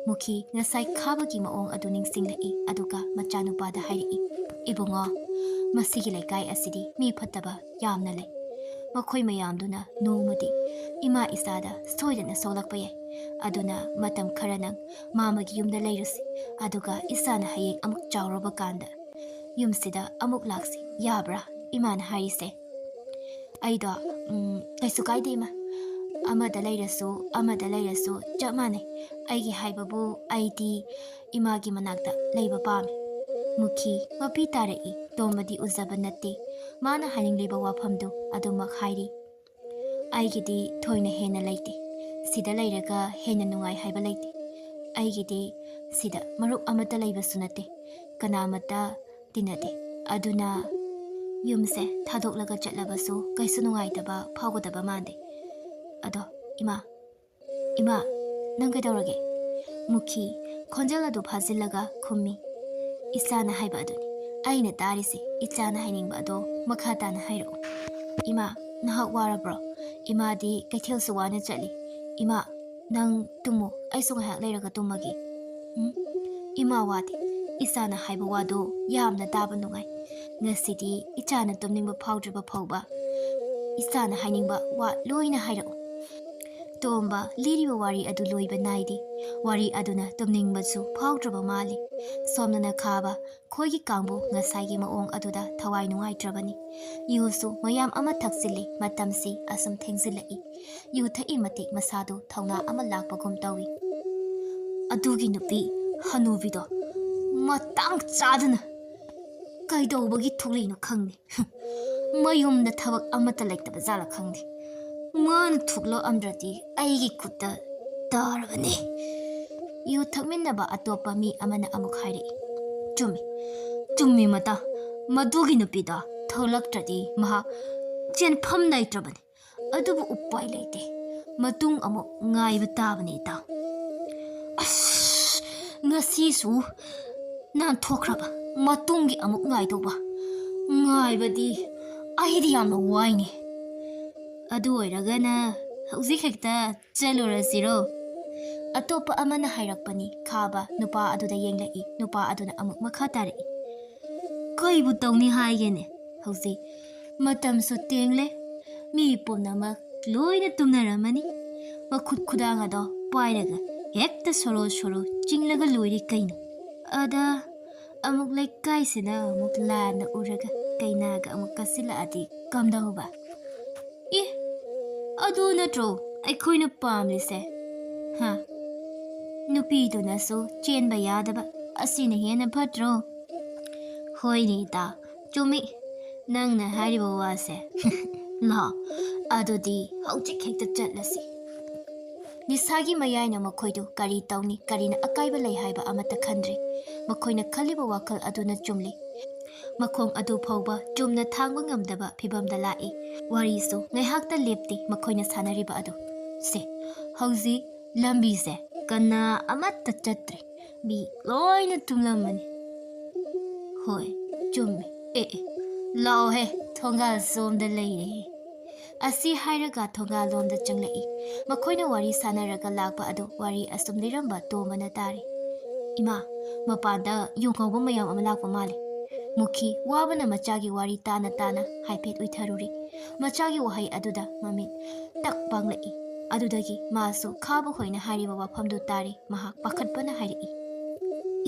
ꯃꯨꯈꯤ ꯉꯁꯥꯏ ꯈꯥꯕꯒꯤ ꯃꯑꯣꯡ ꯑꯗꯨ ꯅꯤꯡꯁꯤꯡꯂꯛꯏ, ꯑꯗꯨꯒ ꯃꯆꯥꯅꯨꯄꯥꯗ ꯍꯥꯏꯔꯛꯏ, "ꯏꯕꯨꯡꯉꯣ, ꯃꯁꯤꯒꯤ ꯂꯩꯀꯥꯏ ꯑꯁꯤꯗꯤ ꯃꯤ ꯐꯠꯇꯕ ꯌꯥꯝꯅ ꯂꯩ꯫ ꯃꯈꯣꯏ ꯃꯌꯥꯝꯗꯨꯅ ꯅꯣꯡꯃꯗꯤ ꯏꯃꯥ ꯏꯆꯥꯗ ꯁꯣꯏꯗꯅ ꯁꯣꯛꯂꯛꯄ ꯌꯥꯏ꯫ ꯑꯗꯨꯅ ꯃꯇꯝ ꯈꯔ ꯅꯪ ꯃꯥꯃꯒꯤ ꯌꯨꯝꯗ ꯂꯩꯔꯨꯁꯤ, ꯑꯗꯨꯒ ꯏꯆꯥꯅ ꯍꯌꯦꯡ ꯑꯃꯨꯛ ꯆꯥꯎꯔꯕ ꯀꯥꯟꯗ ꯌꯨꯝꯁꯤꯗ ꯑꯃꯨꯛ ꯂꯥꯛꯁꯤ, ꯌꯥꯕ꯭ꯔꯥ ꯏꯃꯥꯅ ꯍꯥꯏꯔꯤꯁꯦ?" "ꯑꯩꯗꯣ, ꯎꯝ, ꯀꯩꯁꯨ ꯀꯥꯏꯗꯦ ꯏꯃꯥ꯫ ꯑꯃꯗ ꯂꯩꯔꯁꯨ, ꯑꯃꯗ ꯂꯩꯔꯁꯨ ꯆꯞ ꯃꯥꯟꯅꯩ꯫ ꯑꯩꯒꯤ ꯍꯥꯏꯕꯕꯨ, ꯑꯩꯗꯤ ꯏꯃꯥꯒꯤ ꯃꯅꯥꯛꯇ ꯂꯩꯕ ꯄꯥꯝꯃꯤ꯫" ꯃꯨꯈꯤ ꯃꯄꯤ ꯇꯥꯔꯛꯏ꯫ ꯇꯣꯝꯕꯗꯤ ꯎꯖꯕ ꯅꯠꯇꯦ꯫ ꯃꯥꯅ ꯍꯥꯏꯅꯤꯡꯂꯤꯕ ꯋꯥꯐꯝꯗꯨ ꯑꯗꯨꯃꯛ ꯍꯥꯏꯔꯤ꯫ "ꯑꯩꯒꯤꯗꯤ ꯊꯣꯏꯅ ꯍꯦꯟꯅ ꯂꯩꯇꯦ꯫ ꯁꯤꯗ ꯂꯩꯔꯒ ꯍꯦꯟꯅ ꯅꯨꯡꯉꯥꯏ ꯍꯥꯏꯕ ꯂꯩꯇꯦ꯫ ꯑꯩꯒꯤꯗꯤ ꯁꯤꯗ ꯃꯔꯨꯞ ꯑꯃꯠꯇ ꯂꯩꯕꯁꯨ ꯅꯠꯇꯦ꯫ ꯀꯅꯥꯃꯠꯇ ꯇꯤꯟꯅꯗꯦ꯫ ꯑꯗꯨꯅ ꯌꯨꯝꯁꯦ ꯊꯥꯗꯣꯛꯂꯒ ꯆꯠꯂꯕꯁꯨ ꯀꯩꯁꯨ ꯅꯨꯡꯉꯥꯏꯇꯕ ꯐꯥꯎꯒꯗꯕ ꯃꯥꯟꯗꯦ꯫ ꯑꯗꯣ, ꯏꯃꯥ, ꯏꯃꯥ, ꯅꯪ ꯀꯩꯗꯧꯔꯒꯦ?" ꯃꯨꯈꯤ ꯈꯣꯟꯖꯦꯜ ꯑꯗꯨ ꯐꯥꯖꯤꯜꯂꯒ ꯈꯨꯝꯃꯤ, "ꯏꯆꯥꯅ ꯍꯥꯏꯕ ꯑꯗꯨꯅꯤ꯫ ꯑꯩꯅ ꯇꯥꯔꯤꯁꯦ, ꯏꯆꯥꯅ ꯍꯥꯏꯅꯤꯡꯕ ꯑꯗꯣ ꯃꯈꯥ ꯇꯥꯅ ꯍꯥꯏꯔꯛꯑꯣ꯫" "ꯏꯃꯥ, ꯅꯍꯥꯛ ꯋꯥꯔꯕ꯭ꯔꯣ? ꯏꯃꯥꯗꯤ ꯀꯩꯊꯦꯜꯁꯨ ꯋꯥꯅ ꯆꯠꯂꯤ꯫ ꯏꯃꯥ, ꯅꯪ ꯇꯨꯝꯃꯨ, ꯑꯩꯁꯨ ꯉꯥꯏꯍꯥꯛ ꯂꯩꯔꯒ ꯇꯨꯝꯃꯒꯦ꯫" "ꯎꯝ, ꯏꯃꯥ ꯋꯥꯗꯦ꯫ ꯏꯆꯥꯅ ꯍꯥꯏꯕ ꯋꯥꯗꯣ ꯌꯥꯝꯅ ꯇꯥꯕ ꯅꯨꯡꯉꯥꯏ꯫ ꯉꯁꯤꯗꯤ ꯏꯆꯥꯅ ꯇꯨꯝꯅꯤꯡꯕ ꯐꯥꯎꯗ꯭ꯔꯤꯕ ꯐꯥꯎꯕ ꯏꯆꯥꯅ ꯍꯥꯏꯅꯤꯡꯕ ꯋꯥ ꯂꯣꯏꯅ ꯍꯥꯏꯔꯛꯎ꯫" ꯇꯣꯝꯕ ꯂꯤꯔꯤꯕ ꯋꯥꯔꯤ ꯑꯗꯨ ꯂꯣꯏꯕ ꯅꯥꯏꯗꯦ꯫ ꯋꯥꯔꯤ ꯑꯗꯨꯅ ꯇꯨꯝꯅꯤꯡꯕꯁꯨ ꯐꯥꯎꯗ꯭ꯔꯕ ꯃꯥꯜꯂꯤ꯫ ꯁꯣꯝꯗꯅ ꯈꯥꯕ ꯈꯣꯏꯒꯤ ꯀꯥꯡꯕꯨ ꯉꯁꯥꯏꯒꯤ ꯃꯑꯣꯡ ꯑꯗꯨꯗ ꯊꯋꯥꯏ ꯅꯨꯡꯉꯥꯏꯇ꯭ꯔꯕꯅꯤ꯫ ꯌꯨꯁꯨ ꯃꯌꯥꯝ ꯑꯃ ꯊꯛꯆꯤꯜꯂꯤ꯫ ꯃꯇꯝꯁꯤ ꯑꯁꯨꯝ ꯊꯦꯡꯖꯤꯜꯂꯛꯏ꯫ ꯌꯨ ꯊꯛꯏ ꯃꯇꯤꯛ ꯃꯁꯥꯗꯨ ꯊꯧꯅꯥ ꯑꯃ ꯂꯥꯛꯄꯒꯨꯝ ꯇꯧꯏ꯫ "ꯑꯗꯨꯒꯤ ꯅꯨꯄꯤ ꯍꯅꯨꯕꯤꯗꯣ ꯃꯇꯥꯡ ꯆꯥꯗꯅ ꯀꯩꯗꯧꯕꯒꯤ ꯊꯣꯛꯂꯛꯏꯅꯣ ꯈꯪꯗꯦ꯫ ꯃꯌꯨꯝꯗ ꯊꯕꯛ ꯑꯃꯠꯇ ꯂꯩꯇꯕ ꯖꯥꯠꯂ ꯈꯪꯗꯦ꯫ ꯃꯥꯅ ꯊꯣꯛꯂꯛꯑꯝꯗ꯭ꯔꯗꯤ ꯑꯩꯒꯤ ꯈꯨꯠꯇ ꯇꯥꯔꯕꯅꯤ꯫" ꯌꯨ ꯊꯛꯃꯤꯟꯅꯕ ꯑꯇꯣꯞꯄ ꯃꯤ ꯑꯃꯅ ꯑꯃꯨꯛ ꯍꯥꯏꯔꯛꯏ, "ꯆꯨꯝꯃꯤ, ꯆꯨꯝꯃꯤ ꯃꯇꯥ꯫ ꯃꯗꯨꯒꯤ ꯅꯨꯄꯤꯗꯣ ꯊꯣꯛꯂꯛꯇ꯭ꯔꯗꯤ ꯃꯍꯥꯛ ꯆꯦꯟꯐꯝ ꯂꯩꯇ꯭ꯔꯕꯅꯤ꯫ ꯑꯗꯨꯕꯨ ꯎꯄꯥꯏ ꯂꯩꯇꯦ꯫ ꯃꯇꯨꯡ ꯑꯃꯨꯛ ꯉꯥꯏꯕ ꯇꯥꯕꯅꯤ, ꯏꯇꯥꯎ꯫ ꯑꯁ, ꯉꯁꯤꯁꯨ ꯅꯥꯟꯊꯣꯛꯈ꯭ꯔꯕ꯫ ꯃꯇꯨꯡꯒꯤ ꯑꯃꯨꯛ ꯉꯥꯏꯗꯧꯕ꯫ ꯉꯥꯏꯕꯗꯤ ꯑꯩꯗꯤ ꯌꯥꯝꯅ ꯋꯥꯏꯅꯦ꯫ ꯑꯗꯨ ꯑꯣꯏꯔꯒꯅ ꯍꯧꯖꯤꯛ ꯍꯦꯛꯇ ꯆꯠꯂꯨꯔꯁꯤꯔꯣ? ꯑꯇꯣꯞꯄ ꯑꯃꯅ ꯍꯥꯏꯔꯛꯄꯅꯤ꯫ ꯈꯥꯕ ꯅꯨꯄꯥ ꯑꯗꯨꯗ ꯌꯦꯡꯂꯛꯏ꯫ ꯅꯨꯄꯥ ꯑꯗꯨꯅ ꯑꯃꯨꯛ ꯃꯈꯥ ꯇꯥꯔꯛꯏ꯫ ꯀꯩꯕꯨ ꯇꯧꯅꯤ ꯍꯥꯏꯒꯦꯅꯦ? ꯍꯧꯖꯤꯛ ꯃꯇꯝꯁꯨ ꯇꯦꯡꯂꯦ꯫ ꯃꯤ ꯄꯨꯝꯅꯃꯛ ꯂꯣꯏꯅ ꯇꯨꯝꯅꯔꯝꯃꯅꯤ꯫ ꯃꯈꯨꯠ ꯈꯨꯗꯥꯡ ꯑꯗꯣ ꯄꯥꯏꯔꯒ ꯍꯦꯛꯇ ꯁꯣꯔꯣ ꯁꯣꯔꯣ ꯆꯤꯡꯂꯒ ꯂꯣꯏꯔꯦ ꯀꯩꯅꯣ꯫ ꯑꯗ ꯑꯃꯨꯛ ꯂꯩꯀꯥꯏꯁꯤꯅ ꯑꯃꯨꯛ ꯂꯥꯟꯅ ꯎꯔꯒ ꯀꯩꯅꯥꯒ ꯑꯃꯨꯛ ꯀꯠꯁꯤꯜꯂꯛꯑꯗꯤ ꯀꯝꯗꯧꯕ? ꯑꯦ, ꯑꯗꯨ ꯅꯠꯇ꯭ꯔꯣ ꯑꯩꯈꯣꯏꯅ ꯄꯥꯝꯂꯤꯁꯦ? ꯍꯥ? ꯅꯨꯄꯤꯗꯨꯅꯁꯨ ꯆꯦꯟꯕ ꯌꯥꯗꯕ, ꯑꯁꯤꯅ ꯍꯦꯟꯅ ꯐꯠꯇ꯭ꯔꯣ? ꯍꯣꯏꯅꯦ ꯏꯇꯥ, ꯆꯨꯝꯃꯤ ꯅꯪꯅ ꯍꯥꯏꯔꯤꯕ ꯋꯥꯁꯦ꯫ ꯂꯥꯛꯑꯣ, ꯑꯗꯨꯗꯤ ꯍꯧꯖꯤꯛ ꯍꯦꯛꯇ ꯆꯠꯂꯁꯤ꯫ ꯅꯤꯁꯥꯒꯤ ꯃꯌꯥꯏꯅ ꯃꯈꯣꯏꯗꯨ ꯀꯔꯤ ꯇꯧꯅꯤ, ꯀꯔꯤꯅ ꯑꯀꯥꯏꯕ ꯂꯩ ꯍꯥꯏꯕ ꯑꯃꯠꯇ ꯈꯟꯗ꯭ꯔꯤ꯫ ꯃꯈꯣꯏꯅ ꯈꯜꯂꯤꯕ ꯋꯥꯈꯜ ꯑꯗꯨꯅ ꯆꯨꯝꯂꯤ꯫ ꯃꯈꯣꯡ ꯑꯗꯨ ꯐꯥꯎꯕ ꯆꯨꯝꯅ ꯊꯥꯡꯕ ꯉꯝꯗꯕ ꯐꯤꯚꯝꯗ ꯂꯥꯛꯏ꯫ ꯋꯥꯔꯤꯁꯨ ꯉꯥꯏꯍꯥꯛꯇ ꯂꯦꯞꯇꯦ ꯃꯈꯣꯏꯅ ꯁꯥꯟꯅꯔꯤꯕ ꯑꯗꯨ꯫ ꯁꯦ, ꯍꯧꯖꯤꯛ ꯂꯝꯕꯤꯁꯦ ꯀꯅꯥ ꯑꯃꯠꯇ ꯆꯠꯇ꯭ꯔꯦ꯫ ꯃꯤ ꯂꯣꯏꯅ ꯇꯨꯝꯂꯝꯃꯅꯤ꯫ ꯍꯣꯏ, ꯆꯨꯝꯃꯤ꯫ ꯑꯦ, ꯑꯦ, ꯂꯥꯛꯑꯣꯍꯦ, ꯊꯣꯡꯒꯥꯜ ꯁꯣꯝꯗ ꯂꯩꯔꯦ꯫ ꯑꯁꯤ ꯍꯥꯏꯔꯒ ꯊꯣꯡꯒꯥꯜꯂꯣꯝꯗ ꯆꯪꯂꯛꯏ꯫ ꯃꯈꯣꯏꯅ ꯋꯥꯔꯤ ꯁꯥꯟꯅꯔꯒ ꯂꯥꯛꯄ ꯑꯗꯨ ꯋꯥꯔꯤ ꯑꯁꯨꯝ ꯂꯤꯔꯝꯕ ꯇꯣꯝꯕꯅ ꯇꯥꯔꯤ꯫ ꯏꯃꯥ, ꯃꯄꯥꯟꯗ ꯌꯨ ꯉꯧꯕ ꯃꯌꯥꯝ ꯑꯃ ꯂꯥꯛꯄ ꯃꯥꯜꯂꯤ꯫ ꯃꯨꯈꯤ ꯋꯥꯕꯅ ꯃꯆꯥꯒꯤ ꯋꯥꯔꯤ ꯇꯥꯅ ꯇꯥꯅ ꯍꯥꯏꯐꯦꯠ ꯎꯏꯊꯔꯨꯔꯤ꯫ ꯃꯆꯥꯒꯤ ꯋꯥꯍꯩ ꯑꯗꯨꯗ ꯃꯃꯤꯠ ꯇꯛ ꯄꯥꯡꯂꯛꯏ꯫ ꯑꯗꯨꯗꯒꯤ ꯃꯥꯁꯨ ꯈꯥꯕ ꯍꯣꯏꯅ ꯍꯥꯏꯔꯤꯕ ꯋꯥꯐꯝꯗꯨ ꯇꯥꯔꯤ꯫ ꯃꯍꯥꯛ ꯄꯥꯈꯠꯄꯅ ꯍꯥꯏꯔꯛꯏ,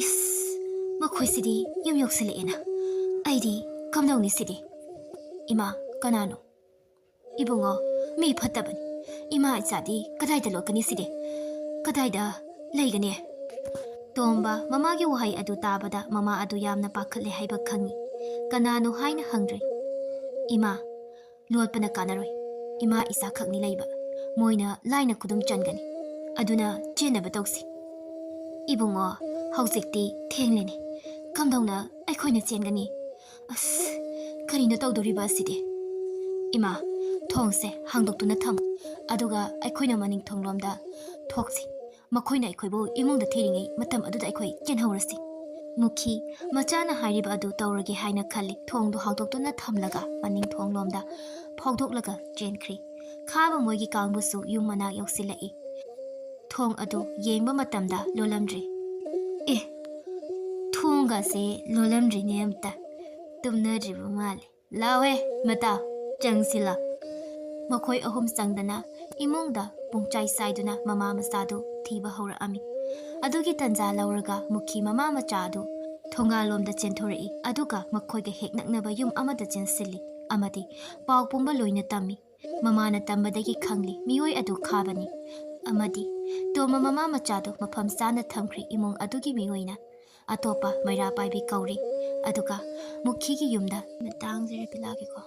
"ꯏꯁ, ꯃꯈꯣꯏꯁꯤꯗꯤ ꯌꯨꯝ ꯌꯧꯁꯤꯜꯂꯛꯑꯦꯅ꯫ ꯑꯩꯗꯤ ꯀꯝꯗꯧꯅꯤ ꯁꯤꯗꯤ?" "ꯏꯃꯥ, ꯀꯅꯥꯅꯣ?" "ꯏꯕꯨꯡꯉꯣ, ꯃꯤ ꯐꯠꯇꯕꯅꯤ꯫ ꯏꯃꯥ ꯏꯆꯥꯗꯤ ꯀꯗꯥꯏꯗ ꯂꯣꯠꯀꯅꯤ ꯁꯤꯗꯤ? ꯀꯗꯥꯏꯗ ꯂꯩꯒꯅꯤ?" ꯇꯣꯝꯕ ꯃꯃꯥꯒꯤ ꯋꯥꯍꯩ ꯑꯗꯨ ꯇꯥꯕꯗ ꯃꯃꯥ ꯑꯗꯨ ꯌꯥꯝꯅ ꯄꯥꯈꯠꯂꯦ ꯍꯥꯏꯕ ꯈꯪꯏ꯫ ꯀꯅꯥꯅꯣ ꯍꯥꯏꯅ ꯍꯪꯗ꯭ꯔꯦ꯫ "ꯏꯃꯥ, ꯂꯣꯠꯄꯅ ꯀꯥꯟꯅꯔꯣꯏ꯫ ꯏꯃꯥ ꯏꯆꯥꯈꯛꯅꯤ ꯂꯩꯕ꯫ ꯃꯣꯏꯅ ꯂꯥꯏꯅ ꯈꯨꯗꯨꯝ ꯆꯟꯒꯅꯤ꯫ ꯑꯗꯨꯅ ꯆꯦꯟꯅꯕ ꯇꯧꯁꯤ꯫" "ꯏꯕꯨꯡꯉꯣ, ꯍꯧꯖꯤꯛꯇꯤ ꯊꯦꯡꯂꯅꯤ꯫ ꯀꯝꯗꯧꯅ ꯑꯩꯈꯣꯏꯅ ꯆꯦꯟꯒꯅꯤ? ꯑꯁ, ꯀꯔꯤꯅꯣ ꯇꯧꯗꯣꯔꯤꯕ ꯑꯁꯤꯗꯤ?" "ꯏꯃꯥ, ꯊꯣꯡꯁꯦ ꯍꯥꯡꯗꯣꯛꯇꯨꯅ ꯊꯝꯃꯨ, ꯑꯗꯨꯒ ꯑꯩꯈꯣꯏꯅ ꯃꯅꯤꯡ ꯊꯣꯡꯂꯣꯝꯗ ꯊꯣꯛꯁꯤ꯫ ꯃꯈꯣꯏꯅ ꯑꯩꯈꯣꯏꯕꯨ ꯏꯃꯨꯡꯗ ꯊꯤꯔꯤꯉꯩ ꯃꯇꯝ ꯑꯗꯨꯗ ꯑꯩꯈꯣꯏ ꯆꯦꯟꯍꯧꯔꯁꯤ꯫" ꯃꯨꯈꯤ ꯃꯆꯥꯅ ꯍꯥꯏꯔꯤꯕ ꯑꯗꯨ ꯇꯧꯔꯒꯦ ꯍꯥꯏꯅ ꯈꯜꯂꯤ꯫ ꯊꯣꯡꯗꯨ ꯍꯥꯡꯗꯣꯛꯇꯨꯅ ꯊꯝꯂꯒ ꯃꯅꯤꯡ ꯊꯣꯡꯂꯣꯝꯗ ꯐꯥꯎꯗꯣꯛꯂꯒ ꯆꯦꯟꯈ꯭ꯔꯤ꯫ ꯈꯥꯕ ꯃꯣꯏꯒꯤ ꯀꯥꯡꯕꯨꯁꯨ ꯌꯨꯝ ꯃꯅꯥꯛ ꯌꯧꯁꯤꯜꯂꯛꯏ꯫ ꯊꯣꯡ ꯑꯗꯨ ꯌꯦꯡꯕ ꯃꯇꯝꯗ ꯂꯣꯜꯂꯝꯗ꯭ꯔꯤ꯫ "ꯑꯦ, ꯊꯣꯡꯒꯁꯦ ꯂꯣꯜꯂꯝꯗ꯭ꯔꯤꯅꯦ ꯑꯝꯇ꯫ ꯇꯨꯝꯅꯗ꯭ꯔꯤꯕ ꯃꯥꯜꯂꯦ꯫ ꯂꯥꯎꯍꯦ, ꯃꯇꯥꯎ, ꯆꯪꯁꯤꯜꯂꯣ꯫" ꯃꯈꯣꯏ ꯑꯍꯨꯝ ꯆꯪꯗꯅ ꯏꯃꯨꯡꯗ ꯄꯨꯡꯆꯥꯏ ꯆꯥꯏꯗꯨꯅ ꯃꯃꯥ ꯃꯆꯥꯗꯨ ꯊꯤꯕ ꯍꯧꯔꯛꯑꯝꯃꯤ꯫ ꯑꯗꯨꯒꯤ ꯇꯟꯖꯥ ꯂꯧꯔꯒ ꯃꯨꯈꯤ ꯃꯃꯥ ꯃꯆꯥ ꯑꯗꯨ ꯊꯣꯡꯒꯥꯜꯂꯣꯝꯗ ꯆꯦꯟꯊꯣꯔꯛꯏ꯫ ꯑꯗꯨꯒ ꯃꯈꯣꯏꯒ ꯍꯦꯛ ꯅꯛꯅꯕ ꯌꯨꯝ ꯑꯃꯗ ꯆꯦꯟꯁꯤꯜꯂꯤ ꯑꯃꯗꯤ ꯄꯥꯎ ꯄꯨꯝꯕ ꯂꯣꯏꯅ ꯇꯝꯃꯤ꯫ ꯃꯃꯥꯅ ꯇꯝꯕꯗꯒꯤ ꯈꯪꯂꯤ ꯃꯤꯑꯣꯏ ꯑꯗꯨ ꯈꯥꯕꯅꯤ ꯑꯃꯗꯤ ꯇꯣꯝꯕ ꯃꯃꯥ ꯃꯆꯥꯗꯨ ꯃꯐꯝ ꯆꯥꯅ ꯊꯝꯈ꯭ꯔꯤ ꯏꯃꯨꯡ ꯑꯗꯨꯒꯤ ꯃꯤꯑꯣꯏꯅ꯫ ꯑꯇꯣꯞꯄ ꯃꯩꯔꯥ ꯄꯥꯏꯕꯤ ꯀꯧꯔꯤ꯫ ꯑꯗꯨꯒ ꯃꯨꯈꯤꯒꯤ ꯌꯨꯝꯗ ꯃꯇꯥꯡꯁꯦ ꯔꯤꯄꯤꯂꯥꯒꯦꯀꯣ꯫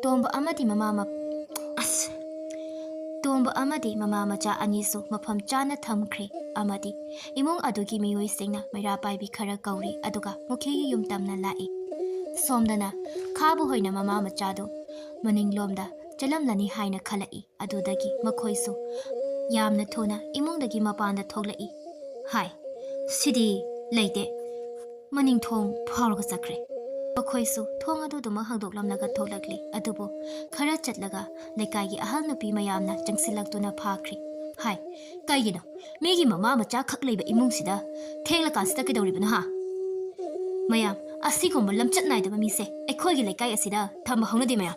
ꯇꯣꯝꯕ ꯑꯃꯗꯤ ꯃꯃꯥ ꯃ-, ꯑꯁ! ꯇꯣꯝꯕ ꯑꯃꯗꯤ ꯃꯃꯥ ꯃꯆꯥ ꯑꯅꯤꯁꯨ ꯃꯐꯝ ꯆꯥꯅ ꯊꯝꯈ꯭ꯔꯦ ꯑꯃꯗꯤ ꯏꯃꯨꯡ ꯑꯗꯨꯒꯤ ꯃꯤꯑꯣꯏꯁꯤꯡꯅ ꯃꯩꯔꯥ ꯄꯥꯏꯕꯤ ꯈꯔ ꯀꯧꯔꯤ, ꯑꯗꯨꯒ ꯃꯨꯈꯤꯒꯤ ꯌꯨꯝ ꯇꯝꯅ ꯂꯥꯛꯏ꯫ ꯁꯣꯝꯗꯅ ꯈꯥꯕ ꯍꯣꯏꯅ ꯃꯃꯥ ꯃꯆꯥꯗꯨ ꯃꯅꯤꯡꯂꯣꯝꯗ ꯆꯠꯂꯝꯂꯅꯤ ꯍꯥꯏꯅ ꯈꯜꯂꯛꯏ꯫ ꯑꯗꯨꯗꯒꯤ ꯃꯈꯣꯏꯁꯨ ꯌꯥꯝꯅ ꯊꯨꯅ ꯏꯃꯨꯡꯗꯒꯤ ꯃꯄꯥꯟꯗ ꯊꯣꯛꯂꯛꯏ꯫ ꯍꯥꯏ, ꯁꯤꯗꯤ ꯂꯩꯇꯦ꯫ ꯃꯅꯤꯡ ꯊꯣꯡ ꯐꯥꯎꯔꯒ ꯆꯠꯈ꯭ꯔꯦ꯫ ꯃꯈꯣꯏꯁꯨ ꯊꯣꯡ ꯑꯗꯨꯗꯨꯃꯛ ꯍꯥꯡꯗꯣꯛꯂꯝꯂꯒ ꯊꯣꯛꯂꯛꯂꯤ꯫ ꯑꯗꯨꯕꯨ ꯈꯔ ꯆꯠꯂꯒ ꯂꯩꯀꯥꯏꯒꯤ ꯑꯍꯜ ꯅꯨꯄꯤ ꯃꯌꯥꯝꯅ ꯆꯪꯁꯤꯜꯂꯛꯇꯨꯅ ꯐꯥꯈ꯭ꯔꯤ꯫ ꯍꯥꯏ, ꯀꯩꯒꯤꯅꯣ ꯃꯤꯒꯤ ꯃꯃꯥ ꯃꯆꯥ ꯈꯛ ꯂꯩꯕ ꯏꯃꯨꯡꯁꯤꯗ ꯊꯦꯡꯂꯀꯥꯟꯁꯤꯗ ꯀꯩꯗꯧꯔꯤꯕꯅꯣ ꯍꯥ? ꯃꯌꯥꯝ, ꯑꯁꯤꯒꯨꯝꯕ ꯂꯝꯆꯠ ꯅꯥꯏꯗꯕ ꯃꯤꯁꯦ ꯑꯩꯈꯣꯏꯒꯤ ꯂꯩꯀꯥꯏ ꯑꯁꯤꯗ ꯊꯝꯕ ꯍꯧꯅꯗꯦ ꯃꯌꯥꯝ꯫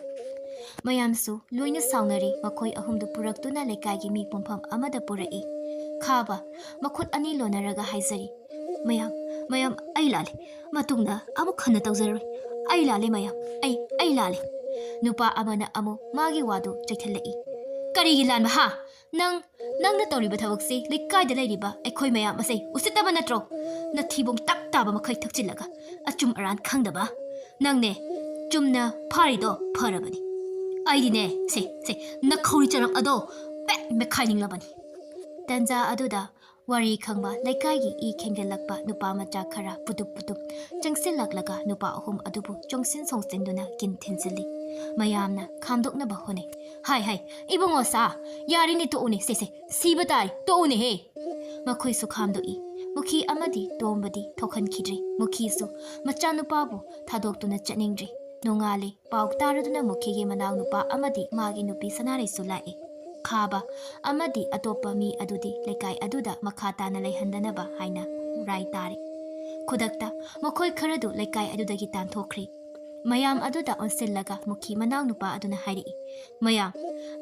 ꯃꯌꯥꯝꯁꯨ ꯂꯣꯏꯅ ꯁꯥꯎꯅꯔꯤ꯫ ꯃꯈꯣꯏ ꯑꯍꯨꯝꯗꯨ ꯄꯨꯔꯛꯇꯨꯅ ꯂꯩꯀꯥꯏꯒꯤ ꯃꯤ ꯄꯨꯝꯐꯝ ꯑꯃꯗ ꯄꯨꯔꯛꯏ꯫ ꯈꯥꯕ ꯃꯈꯨꯠ ꯑꯅꯤ ꯂꯣꯟꯅꯔꯒ ꯍꯥꯏꯖꯔꯤ, "ꯃꯌꯥꯝ, ꯃꯌꯥꯝ, ꯑꯩ ꯂꯥꯜꯂꯦ꯫ ꯃꯇꯨꯡꯗ ꯑꯃꯨꯛ ꯍꯟꯅ ꯇꯧꯖꯔꯣꯏ꯫ ꯑꯩ ꯂꯥꯜꯂꯦ ꯃꯌꯥꯝ, ꯑꯩ, ꯑꯩ ꯂꯥꯜꯂꯦ꯫" ꯅꯨꯄꯥ ꯑꯃꯅ ꯑꯃꯨꯛ ꯃꯥꯒꯤ ꯋꯥꯗꯨ ꯆꯩꯊꯠꯂꯛꯏ꯫ "ꯀꯔꯤꯒꯤ ꯂꯥꯟꯕ ꯍꯥ? ꯅꯪ, ꯅꯪꯅ ꯇꯧꯔꯤꯕ ꯊꯕꯛꯁꯤ ꯂꯩꯀꯥꯏꯗ ꯂꯩꯔꯤꯕ ꯑꯩꯈꯣꯏ ꯃꯌꯥꯝ ꯑꯁꯦ ꯎꯁꯤꯠꯇꯕ ꯅꯠꯇ꯭ꯔꯣ? ꯅꯊꯤꯕꯣꯡ ꯇꯞ ꯇꯥꯕ ꯃꯈꯩ ꯊꯛꯆꯤꯜꯂꯒ ꯑꯆꯨꯝ ꯑꯔꯥꯟ ꯈꯪꯗꯕ꯫ ꯅꯪꯅꯦ ꯆꯨꯝꯅ ꯐꯥꯔꯤꯗꯣ ꯐꯔꯕꯅꯤ꯫ ꯑꯩꯗꯤꯅꯦ, ꯁꯦ, ꯁꯦ, ꯅꯈꯧꯔꯤ ꯆꯔꯝ ꯑꯗꯣ ꯄꯦꯛ ꯃꯦꯠꯈꯥꯏꯅꯤꯡꯂꯕꯅꯤ꯫" ꯇꯟꯖꯥ ꯑꯗꯨꯗ ꯋꯥꯔꯤ ꯈꯪꯕ ꯂꯩꯀꯥꯏꯒꯤ ꯏ ꯈꯦꯡꯖꯤꯜꯂꯛꯄ ꯅꯨꯄꯥ ꯃꯆꯥ ꯈꯔ ꯄꯨꯇꯨꯞ ꯄꯨꯇꯨꯞ ꯆꯪꯁꯤꯜꯂꯛꯂꯒ ꯅꯨꯄꯥ ꯑꯍꯨꯝ ꯑꯗꯨꯕꯨ ꯆꯣꯡꯁꯤꯟ ꯁꯣꯡꯁꯤꯟꯗꯨꯅ ꯀꯤꯟ ꯊꯤꯟꯖꯤꯜꯂꯤ꯫ ꯃꯌꯥꯝꯅ ꯈꯥꯝꯗꯣꯛꯅꯕ ꯍꯣꯠꯅꯩ꯫ "ꯍꯥꯏ ꯍꯥꯏ, ꯏꯕꯨꯡꯉꯣ ꯁꯥ, ꯌꯥꯔꯤꯅꯦ, ꯇꯣꯛꯎꯅꯦ, ꯁꯦ ꯁꯦ, ꯁꯤꯕ ꯇꯥꯔꯦ, ꯇꯣꯛꯎꯅꯦꯍꯦ!" ꯃꯈꯣꯏꯁꯨ ꯈꯥꯝꯗꯣꯛꯏ꯫ ꯃꯨꯈꯤ ꯑꯃꯗꯤ ꯇꯣꯝꯕꯗꯤ ꯊꯣꯛꯍꯟꯈꯤꯗ꯭ꯔꯤ꯫ ꯃꯨꯈꯤꯁꯨ ꯃꯆꯥꯅꯨꯄꯥꯕꯨ ꯊꯥꯗꯣꯛꯇꯨꯅ ꯆꯠꯅꯤꯡꯗ꯭ꯔꯤ꯫ ꯅꯣꯡꯉꯥꯜꯂꯦ꯫ ꯄꯥꯎ ꯇꯥꯔꯗꯨꯅ ꯃꯨꯈꯤꯒꯤ ꯃꯅꯥꯎꯅꯨꯄꯥ ꯑꯃꯗꯤ ꯃꯥꯒꯤ ꯅꯨꯄꯤ ꯁꯅꯥꯔꯩꯁꯨ ꯂꯥꯛꯏ꯫ ꯈꯥꯕ ꯑꯃꯗꯤ ꯑꯇꯣꯞꯄ ꯃꯤ ꯑꯗꯨꯗꯤ ꯂꯩꯀꯥꯏ ꯑꯗꯨꯗ ꯃꯈꯥ ꯇꯥꯅ ꯂꯩꯍꯟꯗꯅꯕ ꯍꯥꯏꯅ ꯔꯥꯏ ꯇꯥꯔꯤ꯫ ꯈꯨꯗꯛꯇ ꯃꯈꯣꯏ ꯈꯔꯗꯨ ꯂꯩꯀꯥꯏ ꯑꯗꯨꯗꯒꯤ ꯇꯥꯟꯊꯣꯛꯈ꯭ꯔꯤ꯫ ꯃꯌꯥꯝ ꯑꯗꯨꯗ ꯑꯣꯟꯁꯤꯜꯂꯒ ꯃꯨꯈꯤ ꯃꯅꯥꯎꯅꯨꯄꯥ ꯑꯗꯨꯅ ꯍꯥꯏꯔꯛꯏ, "ꯃꯌꯥꯝ,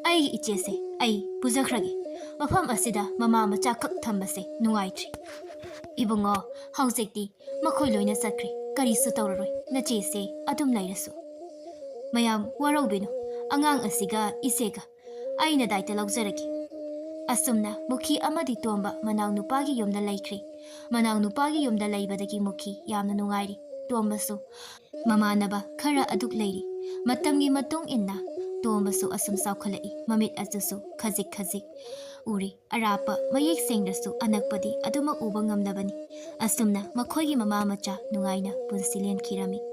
ꯑꯩꯒꯤ ꯏꯆꯦꯁꯦ ꯑꯩ ꯄꯨꯖꯈ꯭ꯔꯒꯦ꯫ ꯃꯐꯝ ꯑꯁꯤꯗ ꯃꯃꯥ ꯃꯆꯥ ꯈꯛ ꯊꯝꯕꯁꯦ ꯅꯨꯡꯉꯥꯏꯇ꯭ꯔꯤ꯫ ꯏꯕꯨꯡꯉꯣ, ꯍꯧꯖꯤꯛꯇꯤ ꯃꯈꯣꯏ ꯂꯣꯏꯅ ꯆꯠꯈ꯭ꯔꯦ, ꯀꯔꯤꯁꯨ ꯇꯧꯔꯔꯣꯏ, ꯅꯆꯦꯁꯦ ꯑꯗꯨꯝ ꯂꯩꯔꯁꯨ꯫ ꯃꯌꯥꯝ ꯋꯥꯔꯧꯕꯤꯅꯨ, ꯑꯉꯥꯡ ꯑꯁꯤꯒ ꯏꯆꯦꯒ ꯑꯩꯅ ꯗꯥꯏꯇ ꯂꯧꯖꯔꯒꯦ"꯫ ꯑꯁꯨꯝꯅ ꯃꯨꯈꯤ ꯑꯃꯗꯤ ꯇꯣꯝꯕ ꯃꯅꯥꯎꯅꯨꯄꯥꯒꯤ ꯌꯨꯝꯗ ꯂꯩꯈ꯭ꯔꯦ꯫ ꯃꯅꯥꯎꯅꯨꯄꯥꯒꯤ ꯌꯨꯝꯗ ꯂꯩꯕꯗꯒꯤ ꯃꯨꯈꯤ ꯌꯥꯝꯅ ꯅꯨꯡꯉꯥꯏꯔꯤ꯫ ꯇꯣꯝꯕꯁꯨ ꯃꯃꯥꯟꯅꯕ ꯈꯔ ꯑꯗꯨꯛ ꯂꯩꯔꯤ꯫ ꯃꯇꯝꯒꯤ ꯃꯇꯨꯡ ꯏꯟꯅ ꯇꯣꯝꯕꯁꯨ ꯑꯁꯨꯝ ꯆꯥꯎꯈꯠꯂꯛꯏ꯫ ꯃꯃꯤꯠ ꯑꯗꯨꯁꯨ ꯈꯖꯤꯛ ꯈꯖꯤꯛ ꯎꯔꯤ꯫ ꯑꯔꯥꯞꯄ ꯃꯌꯦꯛ ꯁꯦꯡꯗ꯭ꯔꯁꯨ ꯑꯅꯛꯄꯗꯤ ꯑꯗꯨꯃꯛ ꯎꯕ ꯉꯝꯂꯕꯅꯤ꯫ ꯑꯁꯨꯝꯅ ꯃꯈꯣꯏꯒꯤ ꯃꯃꯥ ꯃꯆꯥ ꯅꯨꯡꯉꯥꯏꯅ ꯄꯨꯟꯁꯤ ꯂꯦꯟꯈꯤꯔꯝꯃꯤ꯫